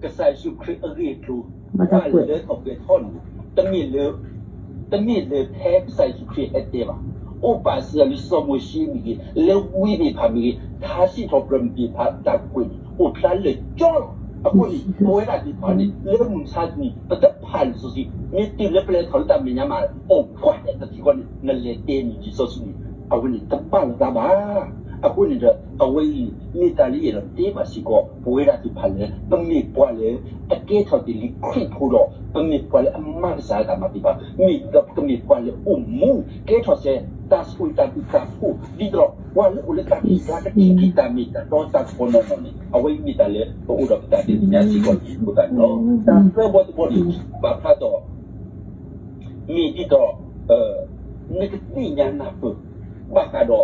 ကစၢ်ယ့ၣ်ၡူးခရံာ်အဂ့ၢ်အကျိၤ ဘၣ်လၢထီၣ်ပှဲၤထီၣ်န့ၣ် တမ့ၢ်လၢ တမ့ၢ်လၢဖဲကစၢ်ယ့ၣ်ၡူးခရံာ်ဟဲတဲဘၣ်. အိၣ်ပာ်စၢၤလၢစီၤမိၤၡ့မ့ၢ်ဂ့ၤ, လၢဝံသ့ၣ်တဖၣ်မ့ၢ်ဂ့ၤ, ထါစံးထီၣ်ပတြၢၤမ့ၢ်ဂ့ၤ တၢ်ကွဲးန့ၣ် အိၣ်ဖျါလၢာ်ကၠီလီၤ. အဃိန့ၣ် ပဝဲဒၣ်သ့ၣ်တဖၣ်န့ၣ် လၢမုၢ်မဆါတနံၤ ပတဖးလံာ်စီဆှံ, မ့ၢ်တုၤလၢပလဲၤထီၣ်လၢတၢ်မဲာ်ညါမး အိၣ်ကွၢ်ထဲတသံဃီန့ၣ် နလဲၤတဲန့ၣ်လံာ်စီဆှံန့ၣ် အဝဲန့ၣ် တဘၣ်လီၤတၢ်ဘၣ်. အဃိန့ၣ်ဒီး အဝဲအံၤ မ့ၢ်တၢ်လၢယအဲၣ်ဒိးတဲဘၣ်စ့ၢ်ကီး ပဝဲဒၣ်သ့ၣ်တဖၣ်လၢ ပမ့ၢ်ပှၤလၢ အကဲထီၣ်တ့ၢ်လံခရံာ်ဖိဒီး ပမ့ၢ်ပှၤလၢအမၤကစၢ်တၢ်မၤသ့ၣ်တဖၣ် မ့ၢ်ဒီးပကမ့ၢ်ပှၤလၢအိၣ်မူ ကဲထီၣ်စ့ၢ် တၢ်ဆိၣ်ဂ့ၤတၢ်ဘျုးတၢ်ဖှိၣ် ဒ်သိးဒီး ပှၤလၢအိၣ်လၢတၢ်ခံးကျါ ကထံၣ်က့ၤတၢ်မ့ၢ်တၢ်တီတၢ်ကပီၤနီၢ်နီၢ်န့ၣ် အဝဲအံၤမ့ၢ်တၢ်လၢ ပအိၣ်ဒီးပတၢ်ဒုးသ့ၣ်ညါစ့ၢ်ကီးန့ၣ် အဃိသတးန့ၣ်လီၤ. တၢ်သၢဘီတဘီန့ၣ် ဘၣ်ဖျါဒီး မ့ၢ်ဒ်သိး နကသ့ၣ်ညါနၢ်ပၢၢ် ဘၣ်ဃးဒီး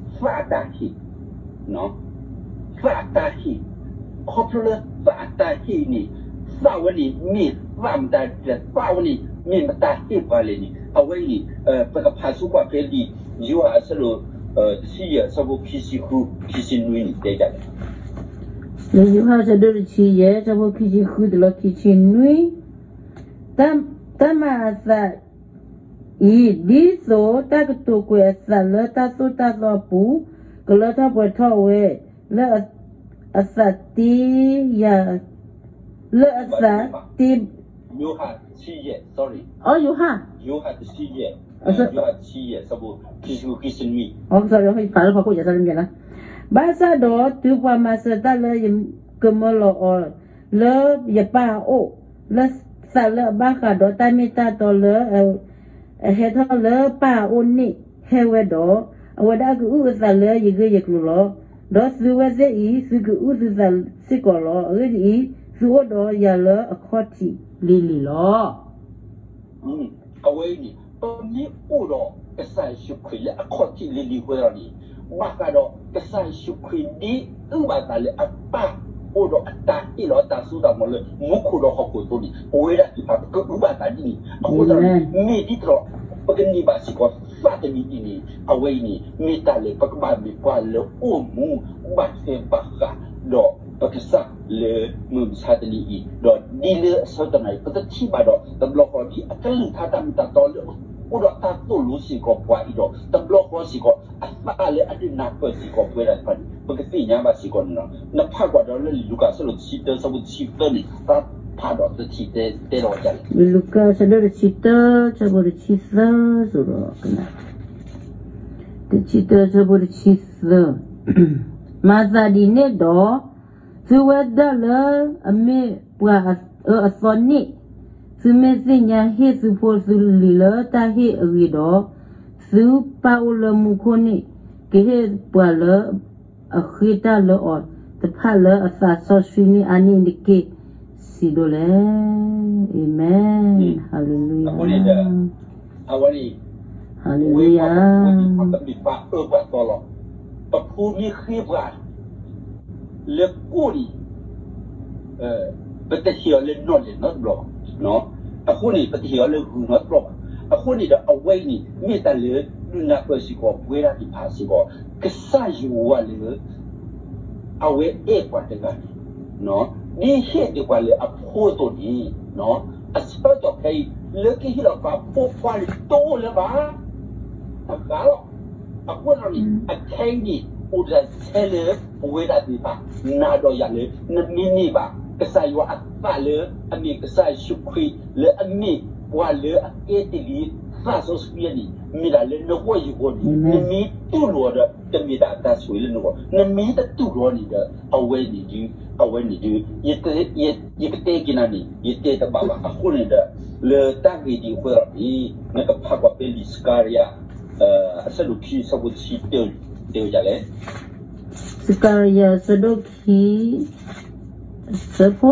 သးအတၢ်ဟ့ၣ်, သးအတၢ်ဟ့ၣ်, ခီဖျိလၢသးအတၢ်ဟ့ၣ်န့ၣ် သးဝဲန့ၣ် မ့ၢ်သးမတၤလဲၣ် သးဝဲန့ၣ် မ့ၢ်မတၤဟ့ၣ်ပှၤလဲၣ်န့ၣ် အဝဲအံၤန့ၣ် ပကဖးဆူကွၢ်ဖဲလံာ် ယိၤဟၣ်အဆၢဒိၣ် တဆံယဲၢ် အဆၢဖိခံဆံဃု ခံဆံနွံန့ၣ် တဲဒ်လဲၣ်. လံာ်ယိၤဟၣ်အဆၢဒိၣ်တဆံယဲၢ် အဆၢဖိခံဆံဃုတုၤလီၤခံဆံနွံ, တၢ်မၤအသးအံၤ ဒ်သိးတၢ်ကတိၤကွဲးအသးလၢတၢ်သိၣ်တၢ်သီအပူၤ ကလၢထီၣ်ပှဲၤထီၣ်ဝဲ လၢအသးတ့ ယၤ လၢအသးတ့ အီ ယိၤဟၣ် ယိၤဟၣ် sorry ဘၣ်ဆၣ်ဒီး တုၤပှၤမၤစၢၤတၢ်လၢယကမၢလီၤအီၤ လၢယပၢ်အအိၣ် လၢသးလၢအဘၣ်ဃးဒီးတၢ်မ့ၢ်တၢ်တီလၢ အဟဲထီၣ်လၢပၢ်အအိၣ်န့ၣ် ဟဲဝဲဒီး အဝဲဒၣ်ကအုၣ်အသးလၢယဂ့ၢ်ယကျိၤလီၤ. ဒီးသုဝဲသ့ၣ်အံၤ သုကအုၣ်သုသးစ့ၢ်ကီးလီၤ. အဂ့ၢ်ဒ်အံၤ, သုအိၣ်ဒီးယၤလၢအခီၣ်ထံးလံၤလံၤလီၤ. အဝဲအံၤန့ၣ် ပမ့ၢ်အိၣ်ဒီးကစၢ်ယ့ၣ်ၡူးခရံာ်လၢအခီၣ်ထံးလံၤလံၤဝဲအီၤန့ၣ် ဘၣ်ဃးဒီးကစၢ်ယ့ၣ်ၡူးခရံာ်ဒ်အုၣ်ဘၣ်သးလၢအပၢ် အိၣ်ဒီးအတၢ်ဟ့ၣ်လီၤတၢ်စိတၢ်ကမီၤလၢမူခိၣ်ဒီးဟီၣ်ခိၣ်အသိးန့ၣ် ပဝဲဒၣ်သ့ၣ်တဖၣ် ပကအုၣ်ဘၣ်သးဒ်န့ၣ် အဃိသတးန့ၣ် မ့ၢ်ဒ်သိး ပကန့ၢ်ဘၣ်စ့ၢ်ကီးသးတမံၤဒ်န့ၣ် အဝဲအံၤန့ၣ် မ့ၢ်တၢ်လၢပကဘၣ်မ့ၢ်ပှၤလၢအိၣ်မူ ဘၣ်ထွဲဘၣ်ဃးဒီးပကစၢ်လၢမုၢ်မဆါတနံၤအံၤ ဒီးဒ်လၢအဆၢကတီၢ်န့ၣ် ပတထံၣ်ဘၣ်ဒီး တဘျီဃီဒ်အကလုၢ်ကထါတၢ်မ့ၢ်တၢ်တီလၢ အိၣ်ဒီးတၢ်သိၣ်လိစ့ၢ်ကီးပှၤအံၤဒီး တဘျီဃီစ့ၢ်ကီး အသးလၢအဒုးနၢ်ပၢၢ်စ့ၢ်ကီးပဝဲဒၣ်တဖၣ်န့ၣ် ပကသ့ၣ်ညါဘၣ်စ့ၢ်ကီးန့ၣ်လီၤ. နဖးကွၢ်ဒီးလၢလူၤကၣ်အဆၢဒိၣ်တဆံတၢ အဆၢဖိတဆံသၢန့ၣ် တၢ်ဖးဒီးတထံၣ်တဲ တဲလီၤဝဲဒ်လဲၣ်. လူၤကၣ်အဆၢဒိၣ်တဆံတၢ အဆၢဖိတဆံသၢ စ့ၢ်ဒီး တဆံတၢ အဆၢဖိတဆံသၢ, မၤသးဒ်န့ၣ်ဒီး သုဝဲဒၣ်လၢအမ့ၢ်ပှၤအအၢအသီန့ၣ် သုမ့ၢ်သ့ၣ်ညါဟ့ၣ်သုဖိသုလံၤလၢတၢ်ဟ့ၣ်အဂ့ၢ်ဒီး, သုပၢ်အိၣ်လၢမူခိၣ်န့ၣ် ကဟ့ၣ်ပှၤလၢအဃ့တၢ်လၢအီၤတဖၣ်လၢအသးစီဆှံန့ၣ်အါန့ၢ်တက့ၢ်စံးဒိၣ်လဲၣ်. အၤမ့ၣ်, ဟၤလ့လူယၤ, ဟၤလ့လူယၤ. ပဖိမ့ၢ်ဃ့ပှၤ လၢကိၣ်န့ၣ် ပတဟ့ၣ်အီၤလၢနီၣ်လဲၣ်နီတဘျီဘၣ်. အဃိန့ၣ် ပတဟ့ၣ်အီၤလၢဂုၢ်နီတဘျီဘၣ်. အဃိန့ၣ်ဒီး အဝဲအံၤန့ၣ် မ့ၢ်တၢ်လၢဒုးနၢ်ပၢၢ်စ့ၢ်ကီး ပဝဲဒၣ်သ့ၣ်တဖၣ်စ့ၢ်ကီး ကစၢ်ယွၤလၢ အဝဲအဲၣ်ပှၤတဂၤန့ၣ် ဒ်ဟ့ၣ်ဒံးပှၤလၢအဖိအသိးန့ၣ် အဆၢကတီၢ်ခဲအံၤ လၢကဟ့ၣ်လီၤပှၤဖိခွါန့ၣ် တအိၣ်လၢၤဘၣ်. တဂၤလီၤ. အဃိသတးန့ၣ် အခဲအံၤန့ၣ် အိၣ်တၢ်ထဲလၢပဝဲဒၣ်သ့ၣ်တဖၣ် နၤဒီးယၤလၢ နမ့ၢ်န့ၢ်ဘၣ် ကစၢ်ယွၤအသးလၢ အမ့ၢ်ကစၢ်ယ့ၣ်ၡူးခရံာ် လၢအမ့ၢ်ပှၤလၢအကဲတ့ၢ်လံသးစီဆှံန့ၣ် မ့ၢ်ဒၣ်လၢနဂီၢ်ယဂီၢ်န့ၣ် နမ့ၢ်တူၢ်လိာ်အီၤဒီး တမ့ၢ်ဒၣ်တၢ်ဆိၣ်ဂ့ၤလၢနဂီၢ်, နမ့ၢ်တတူၢ်လိာ်န့ၣ်ဒီး အဝဲန့ၣ်ဒုး အဝဲန့ၣ်ဒုး ယကတဲက့ၤနၤန့ၣ် ယတဲတဘၣ်ဘၣ်. အဃိန့ၣ်ဒီး လၢတၢ်ဂ့ၢ်ဒ်အဃိဒီးန့ၣ် နကဖးကွၢ်ဖဲလံာ်စကၤရယၤ အဆၢဒိၣ်ခံ အဆၢဖိတဆံတၢ တဲဝဲဒ်လဲၣ်. စကၤရယၤ အဆၢဒိၣ်ခံ အဆၢဖိ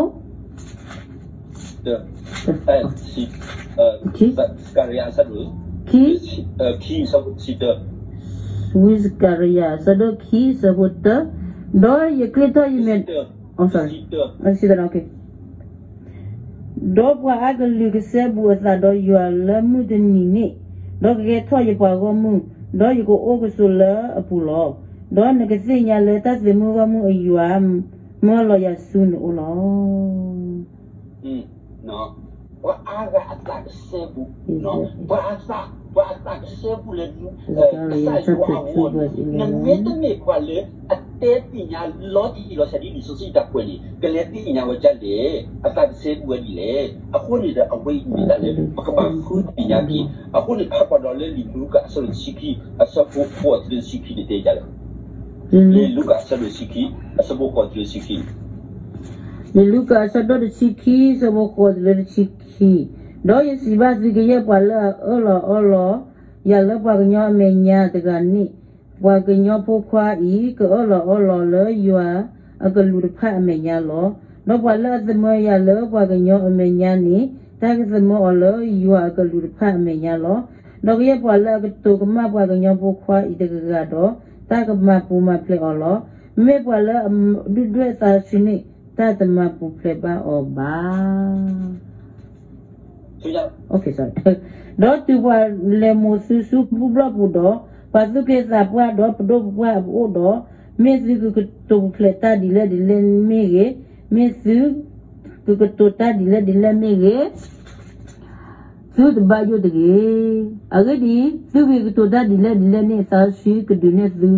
ခံ, စကၤရယၤ အဆၢဒိၣ်ခံ, ခံ, ဝံစကၤရယၤ အဆၢဒိၣ်ခံ အဆၢဖိတၢ, ဒီးယကျ့ထီၣ်ယမဲာ်, ဒီးပှၤအါကလုာ်ကစဲဘူးအသးဒီးယွၤလၢမုၢ်တနံၤန့ၣ်, ဒီးကဂဲၤထီၣ်ယပှၤဂီၢ်မုၢ်, ဒီးယကအိၣ်ကဆိးလၢအပူၤလီၤ. ဒီးနကသ့ၣ်ညါလၢတၢ်သုးမုၢ်ဂီၢ်မုၢ်အယွၤ မၢလီၤယၤဆူနအိၣ်လီၤ. ပှၤအါဂၤအသးကစဲဘူး, ပှၤအသး, ပှၤအသးကစဲဘူးလၢ ကစၢ်ယွၤအဂီၢ်န့ၣ် နမ့ၢ်တမ့ၢ်ပှၤလၢအ တဲသ့ၣ်ညါလီၤတံၢ်လီၤဆဲးဒ်လံာ်စီဆှံတၢ်ကွဲးန့ၣ် ကလဲၤသ့ၣ်ညါဝဲဒ်လဲၣ်, အသးတဆဲးဝဲဒ်လဲၣ်. အဃိန့ၣ်ဒီး အဝဲအံၤမ့ၢ်တၢ်လၢ ပကဘၣ်ဃုသ့ၣ်ညါက့ၤ. အဃိန့ၣ် ဖးကွၢ်ဒီးလၢလံာ်လူၤကၣ်အဆၢဒိၣ်တဆံခံ အဆၢဖိဃိးတုၤလၢတဆံခံန့ၣ်တဲဒ်လဲၣ်. လံာ်လူၤကၣ်အဆၢဒိၣ်တဆံခံ အဆၢဖိဃိးတုၤလၢတဆံခံ လံာ်လူၤကၣ်အဆၢဒိၣ်တဆံခံ အဆၢဖိဃိးတုၤလၢတဆံခံ, ဒီးယစံးဘၣ်သု ကယဲၢ်ပှၤလၢအအၢၣ်လီၤအီလီၤယၤလၢပှၤကညီအမဲာ်ညါတဂၤန့ၣ်, ပှၤကညီဖိခွါအံၤ ကအၢၣ်လီၤအီလီၤလၢယွၤအကလူးတဖၣ်အမဲာ်ညါလီၤ. ဒီးပှၤလၢအသမၢယၤလၢပှၤကညီအမဲာ်ညါန့ၣ်, တၢ်ကသမၢအီၤလၢယွၤအကလူးတဖၣ်အမဲာ်ညါလီၤ. ဒီးကယဲၢ်ပှၤလၢအကတိၤကမၣ်ပှၤကညီဖိခွါအံၤတဂၤဒီး, တၢ်ကမၤပူၤမၤဖျဲးအီၤလီၤ. မ့မ့ၢ်ပှၤလၢအဒုၣ်ဒွဲၣ်သးဆှံန့ၣ်, တၢ်တမၤပူၤဖျဲးဘၣ်အီၤဘၣ်. ဒီးတုၤပှၤလဲၤမိၢ်သုဆူဘူၣ်ဘျီၣ်ပူၤဒီး, ပှၤသူၣ်က့သးပှၢ်ဒီးပဒိၣ်ပပှၢ်အအိၣ်ဒီး, မ့ၢ်သုကကတိၤပူၤဖျဲးတၢ်ဒ်လဲၣ်ဒ်လဲၣ်မ့ၢ်ဂ့ၤ, မ့ၢ်သုကကတိၤတၢ်ဒ်လဲၣ်ဒ်လဲၣ်မ့ၢ်ဂ့ၤ, သုတဘၣ်ယိၣ်တဂ့ၤ. အဂ့ၢ်ဒ်အံၤ, သုဂ့ၤကတိၤတၢ်ဒ်လဲၣ်ဒ်လဲၣ်န့ၣ်, သးစီဆှံကဒုးနဲၣ်သု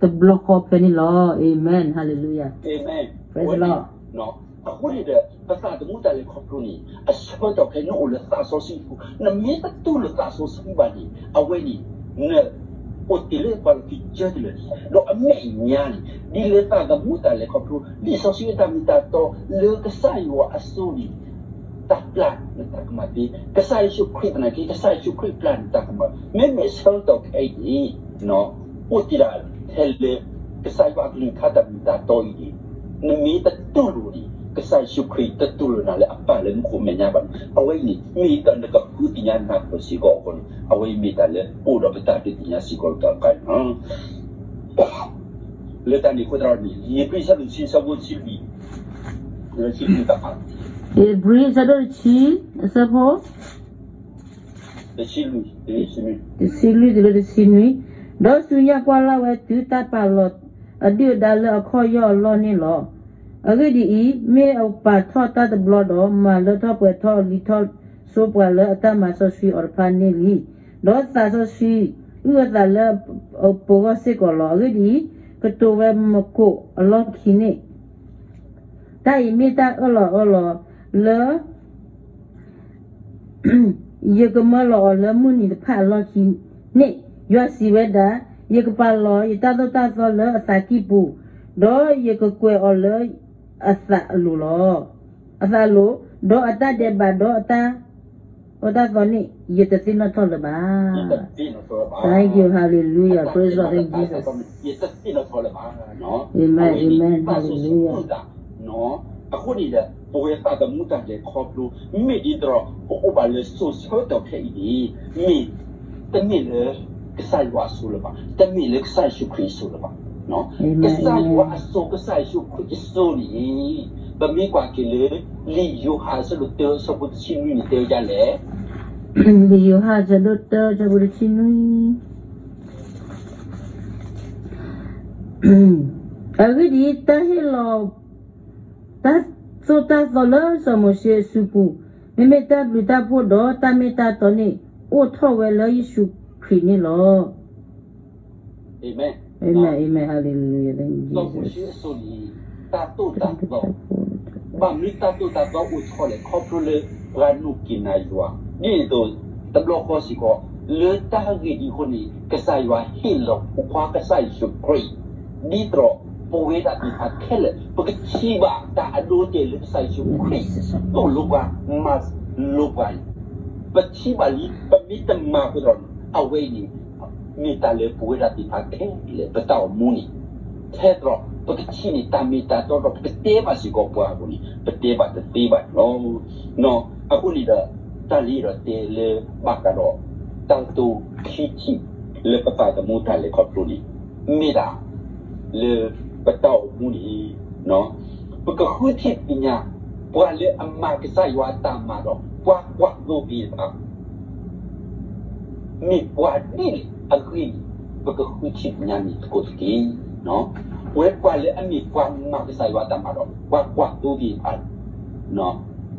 တဘျီဃီဖဲန့ၣ်လီၤ. Amen, hallelujah. Praise the Lord. အဃိန့ၣ်ဒီး ပသးသမူတၢ်လဲၤခီဖျိန့ၣ် အဆၢကတီၢ်ခဲအံၤ နအိၣ်လၢသးစီဆှံအပူၤ, နမ့ၢ်တတူၢ်လိာ်သးစီဆှံဘၣ်န့ၣ်, အဝဲန့ၣ် နအိၣ်တ့ၢ်လၢပှၤလီၢ်ခံကတၢၢ်တလၢာ်န့ၣ်, ဒီးအမဲာ်ညါန့ၣ် ဒ်လဲၣ်သးသမူတၢ်လဲၤခီဖျိ, လံာ်စီဆှံအတၢ်မ့ၢ်တၢ်တီလၢကစၢ်ယွၤအစိၤန့ၣ် တၢ်ပျၢ်နတၢ်ကမၣ်သ့, ကစၢ်ယ့ၣ်ၡူးခရံာ်သနာ်က့ ကစၢ်ယ့ၣ်ၡူးခရံာ်ပျၢ်နတၢ်ကမၣ်, မ့မ့ၢ်ဆၢကတီၢ်ခဲအံၤန့ၣ် အိၣ်တ့ၢ်ဒၣ်ထဲလၢ ကစၢ်ယွၤအကလုၢ်ကထါတၢ်မ့ၢ်တၢ်တီအံၤန့ၣ်, နမ့ၢ်တတူၢ်လိာ်န့ၣ် ကစၢ်ယ့ၣ်ၡူးခရံာ်တတူၢ်လိာ်နၤလၢအပၢ်လၢမူခိၣ်မဲာ်ညါဘၣ်န့ၣ်, အဝဲအံၤန့ၣ် မ့ၢ်တၢ်နကဃုသ့ၣ်ညါနၢ်ပၢၢ်စ့ၢ်ကီးအဃိန့ၣ်, အဝဲအံၤမ့ၢ်တၢ်လၢအိၣ်ဒီးပတၢ်ဒုးသ့ၣ်ညါစ့ၢ်ကီးတခါန့ၣ်လီၤ. လၢတၢ်န့ၣ်အဃိသတးဒီးန့ၣ် ဧ့ၤဘြံၤအဆၢဒိၣ်တဆံ အဆၢဖိတဆံလွံၢ်, တဆံလွံၢ်တဖၣ်, ဧ့ၤဘြံၤအဆၢဒိၣ်တဆံ အဆၢဖိ တဆံလွံၢ်, တဆံလွံၢ်တုၤလၢတဆံနွံ, ဒီးဆူညါကွၢ်လၢ်ဝဲတုၤတၢ်ပာ်လီၤအဒုၣ်အဒါလၢအခီၣ်ယီၢ်အလီၢ်န့ၣ်လီၤ. အဂ့ၢ်ဒ်အံၤ, မ့ၢ်အပာ်ထီၣ်တၢ်တဘျီဒီး မၤလၢထီၣ်ပှဲၤထီၣ်လံထီၣ်ဆိပှၤလၢအတၢ်မၤစီဆှံအီၤတဖၣ်န့ၣ်လံ. ဒီးသးစီဆှံအုၣ်အသးလၢပဂီၢ်စ့ၢ်ကီးလီၤ. အဂ့ၢ်ဒ်အံၤ, ကတိၤဝဲမကိးအလီၢ်ခံန့ၣ်, တၢ်အံၤမ့ၢ်တၢ်အၢၣ်လီၤအီလီၤလၢ ယကမၢလီၤအီၤလၢမုၢ်နံၤတဖၣ်အလီၢ်ခံန့ၣ်, ယွၤစံးဝဲဒၣ်, ယကပာ်လီၤယတၢ်သိၣ်တၢ်သီလၢအသးကံၢ်ပူၤ, ဒီးယကကွဲးအီၤလၢအသးအလိၤလီၤ. အသးအလိၤ, ဒီးအတၢ်ဒဲးဘးဒီးအတၢ် အတၢ်သီန့ၣ် ယတသ့ၣ်နီၣ်ထီၣ်လၢၤဘᣣ်. Thank you, hallelujah, praise the Lord, thank you, Jesus. အၤမ့ၣ်, အၤမ့ၣ်, hallelujah. အဃိန့ၣ်ဒီး ပဝဲသးသမူတၢ်လဲၤခီဖျိ မ့ၢ်ဒ်သိးဒီး ပအိၣ်ဘၣ်လၢစိၤဆၢကတီၢ်ခဲအံၤန့ၣ် မ့ၢ် တမ့ၢ်လၢ ကစၢ်ယွၤအစိၤလၢၤဘၣ်, တမ့ၢ်လၢကစၢ်ယ့ၣ်ၡူးခရံာ်အစိၤလၢၤဘၣ်. ကစၢ်ယွၤအစိၤ ကစၢ်ယ့ၣ်ၡူးခရံာ်အစိၤန့ၣ် ပမ့ၢ်ကွၢ်က့ၤလၢ လံာ်ယိၤဟၣ်အဆၢဒိၣ်တၢ အဆၢဖိတဆံနွံန့ၣ် တဲဝဲဒ်လဲၣ်. လံာ်ယိၤဟၣ်အဆၢဒိၣ်တၢ အဆၢဖိတဆံနွံ အဂ့ၢ်ဒ်အံၤ, တၢ်ဟ့ၣ်လီၤ တၢ်သိၣ်တၢ်သီလၢစီၤမိၤၡ့အစုပူၤ, မ့မ့ၢ်တၢ်ဘျုးတၢ်ဖှိၣ်ဒီးတၢ်မ့ၢ်တၢ်တီန့ၣ် အိၣ်ထီၣ်ဝဲလၢယ့ၣ်ၡူးခရံာ်န့ၣ်လီၤ. အၤမ့ၣ်, အၤမ့ၣ်, hallelujah, thank you, Jesus. စီၤမိၤၡ့အစိၤန့ၣ် တၢ်သိၣ်တၢ်သီ, ဘၣ်မနုၤတၢ်သိၣ်တၢ်သီအိၣ်ထီၣ်လဲၣ်, ခီဖျိလၢပှၤနီၣ်က့ၤနၤယွၤ, ဒ်န့ၣ်အသိး တဘျီဃီစ့ၢ်ကီး လၢတၢ်ဂ့ၢ်ဒ်အဃိန့ၣ် ကစၢ်ယွၤဟ့ၣ်လီၤဖိခွါကစၢ်ယ့ၣ်ၡူးခရံာ် ဒ်သိးပဝဲဒၣ်သ့ၣ်တဖၣ်ခဲလၢာ် ပကထံၣ်ဘၣ်တၢ်အဒိအတဲာ်လၢကစၢ်ယ့ၣ်ၡူးခရံာ် သိၣ်လိပှၤ မၤလိပှၤန့ၣ်, ပထံၣ်ဘၣ်လံ ပမ့ၢ်တမၤဃုာ်ဒီးန့ၣ် အဝဲအံၤန့ၣ် မ့ၢ်တၢ်လၢပဝဲဒၣ်သ့ၣ်တဖၣ်ခဲလၢာ် ပတၢ်အိၣ်မူန့ၣ် ထဲသိးဒီး ပကထံၣ်န့ၢ်တၢ်မ့ၢ်တၢ်တီဒီး ပကတဲဘၣ်စ့ၢ်ကီးပှၤအပူၤန့ၣ် ပတဲဘၣ်တသ့ဘၣ်န့ၣ်လီၤ. အဃိန့ၣ်ဒီး တၢ်လၢယအဲၣ်ဒိးတဲလၢဘၣ်ဃးဒီး တၢ်ကတိၤခံထံၣ်လၢပသးသမူတၢ်လဲၤခီဖျိန့ၣ် မ့ၢ်ဒၣ်လၢပတၢ်အိၣ်မူန့ၣ် ပကဃုထံၣ်သ့ၣ်ညါ ပှၤလၢအမၤကစၢ်ယွၤအတၢ်မၤဒီး ပှၤကွၢ်သိသ့ၣ်တဖၣ် မ့ၢ်ပှၤဒ်လဲၣ်အဂ့ၢ်န့ၣ် ပကဃုထံၣ်သ့ၣ်ညါန့ၣ်သကိးတက့ၢ်. ပဝဲပှၤလၢအမ့ၢ်ပှၤမၤကစၢ်ယွၤအတၢ်မၤဒီး ပှၤကွၢ်သိသ့ၣ်တဖၣ်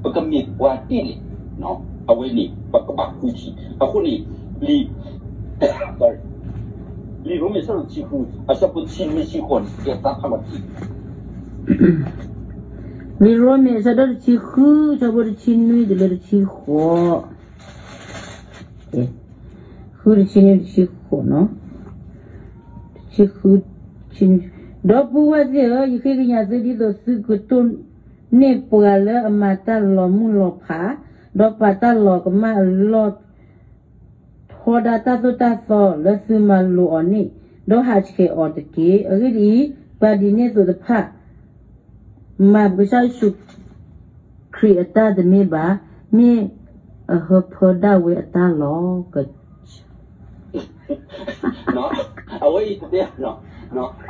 ပကမ့ၢ်ပှၤဒ်လဲၣ် အဝဲန့ၣ် ပကဘၣ်ဃုထံၣ်. အဃိန့ၣ် လံာ် လံာ်ရိမ့ၤအဆၢဒိၣ်တဆံဃု အဆၢဖိတဆံနွံတဆံဃိးန့ၣ် ကဲသးဖးဝဲတဆံ လံာ်ရိမ့ၤအဆၢဒိၣ်တဆံဃု အဆၢဖိတဆံနွံတုၤလၢတဆံဃိး, ဃုတဆံနွံတဆံဃိးနီၤ, တဆံဃု, ဒီပုၢ်ဝဲၢ်သ့ၣ်ဧၢ, ယဃ့ကညးသုဒ်သိးသုကတိၢ်န့ၢ်ပှၤလၢအမၤတၢ်လီၤမုၢ်လီၤဖး, ဒီးပာ်တၢ်လီၤကမၣ်အလီၢ် ထီဒါတၢ်သိၣ်တၢ်သီလၢသုမၤလိာ်အီၤန့ၣ်, ဒီးဟးဆှဲးအီၤတက့ၢ်. အဂ့ၢ်ဒ်အံၤ, ပှၤဒ်န့ၣ်အသိးတဖၣ် မၤကစၢ်ယ့ၣ်ၡူးခရံာ်အတၢ်တမ့ၢ်ဘၣ်, မ့ၢ်အဟၢဖၢဒၣ်ဝဲအတၢ်လီၤ. အဝဲအံၤတတဲ,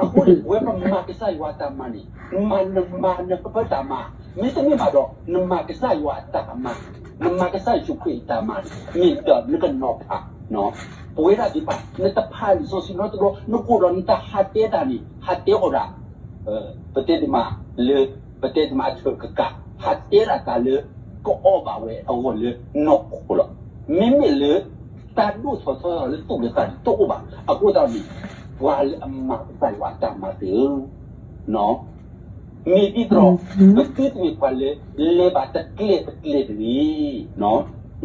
အဃိန့ၣ် ပဝဲပမၤကစၢ်ယွၤအတၢ်မၤန့ၣ်, မၤနမၤနကပၢတၢ်မၤ, မ့တမ့ၢ်ဘၣ်ဒီး နမၤကစၢ်ယွၤအတၢ်မၤ, နမၤကစၢ်ယ့ၣ်ၡူးခရံာ်အတၢ်မၤန့ၣ် မ့ၢ်ဒီးနကနီၤဖး ပဝဲဒၣ်သ့ၣ်တဖၣ် နတဖးလံာ်စီဆှံနီတဘျီ နကအိၣ်ဒီးနတၢ်ဟးတဲတၢ်န့ၣ် ဟးတဲအီၤဒၣ် ပတဲတမးလၢ ပတဲတမးအဆၢကကး ဟးတဲဒၣ်တၢ်လၢ ကအီၣ်ဘၣ်ဝဲအဂီၢ်လၢနီၢ်ခိလီၤ. မ့မ့ၢ်လၢ တၢ်ဒိၣ်ထီၣ်ထီထီၣ်လၢသူၣ်လၢသးန့ၣ် တအိၣ်ဘၣ်. အဃိသတးန့ၣ် ပှၤလၢအမၤကစၢ်ယွၤအတၢ်မၤသ့ၣ်ဧၢ, မ့ၢ်ဒ်သိး ပသုတမ့ၢ်ပှၤလၢ လဲၤဘၣ်တကျဲတကျဲတဂ့ၤ.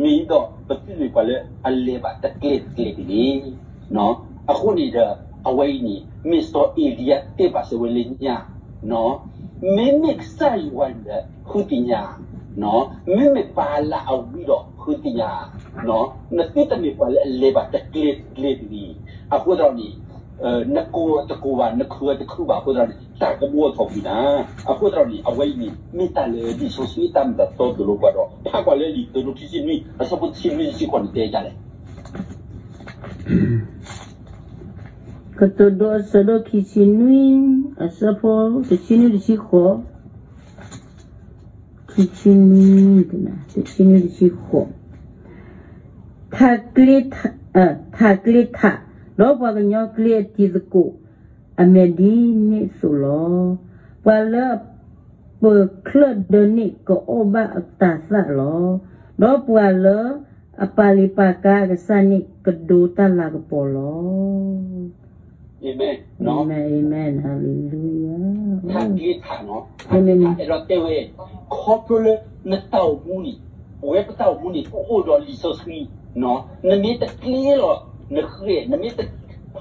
မ့ၢ်ဒ်သိး ပသုတမ့ၢ်ပှၤလၢအလဲၤဘၣ်တကျဲတကျဲတဂ့ၤ. အဃိန့ၣ်ဒီး အဝဲအံၤန့ၣ် မ့ၢ်စီၤအ့လံယၤတဲဘၣ်စၢၤဝဲလၢညါ, မ့မ့ၢ်ကစၢ်ယွၤန့ၣ်ဒီး ဃုသ့ၣ်ညါ, မ့မ့ၢ်ပာ်လၢအဝံဒီးဃုသ့ၣ်ညါ, နသုတမ့ၢ်ပှၤလၢအလဲၤဘၣ်တကျဲတကျဲတဂ့ၤ. အဃိသတးန့ၣ် နကိးတကိးဘၣ် နခုးတခုးဘၣ်အဃိသတးန့ၣ် တၢ်ကဘှီထီၣ်ကွံာ်နၤ. အဃိသတးန့ၣ် အဝဲအံၤန့ၣ် မ့ၢ်တၢ်လၢလံာ်စီဆှံတၢ်မ့ၢ်တၢ်တီသိၣ်လိပှၤဒီး ဖးကွၢ်လၢလံာ်တၢၤဒိခံဆံနွံ အဆၢဖိတဆံလွံၢ်တဆံဃိးန့ၣ်တဲယၤလဲၣ်. ကတိၤဒိအဆၢဒိၣ်ခံဆံနွံ အဆၢဖိတဆံနွံတဆံဃိး, ခံဆံနွံ, တဆံနွံတဆံဃိး, ထးကျ့ထး, ထးကျ့ထး, ဒီးပှၤကညီကျ့အတံၤသကိး အမဲာ်ဒ်န့ၣ်အသိးလီၤ. ပှၤလၢအပၢၤချၢၣ်ဒၢန့ၣ် ကအီၣ်ဘၣ်အတၤသၣ်လီၤ. ဒီးပှၤလၢအပာ်လ့ၤပာ်ကါအကစၢ်န့ၣ် ကဒိတၢ်လၤကပီၤလီၤ. အၤမ့ၣ်, အၤမ့ၣ်, အၤမ့ၣ်, ဟါလ့လူယၤ, ထးကျ့ထးနီၤ, ထးကျ့ထး အဲၣ်ဒိးတဲဝဲ ခီဖျိလၢနတၢ်အိၣ်မူန့ၣ်, ပဝဲပတၢ်အိၣ်မူန့ၣ် ပအိၣ်ဒီးလံာ်စီဆှံ, နမ့ၢ်တကျ့လီၤနဃဲၣ်, နမ့ၢ်တ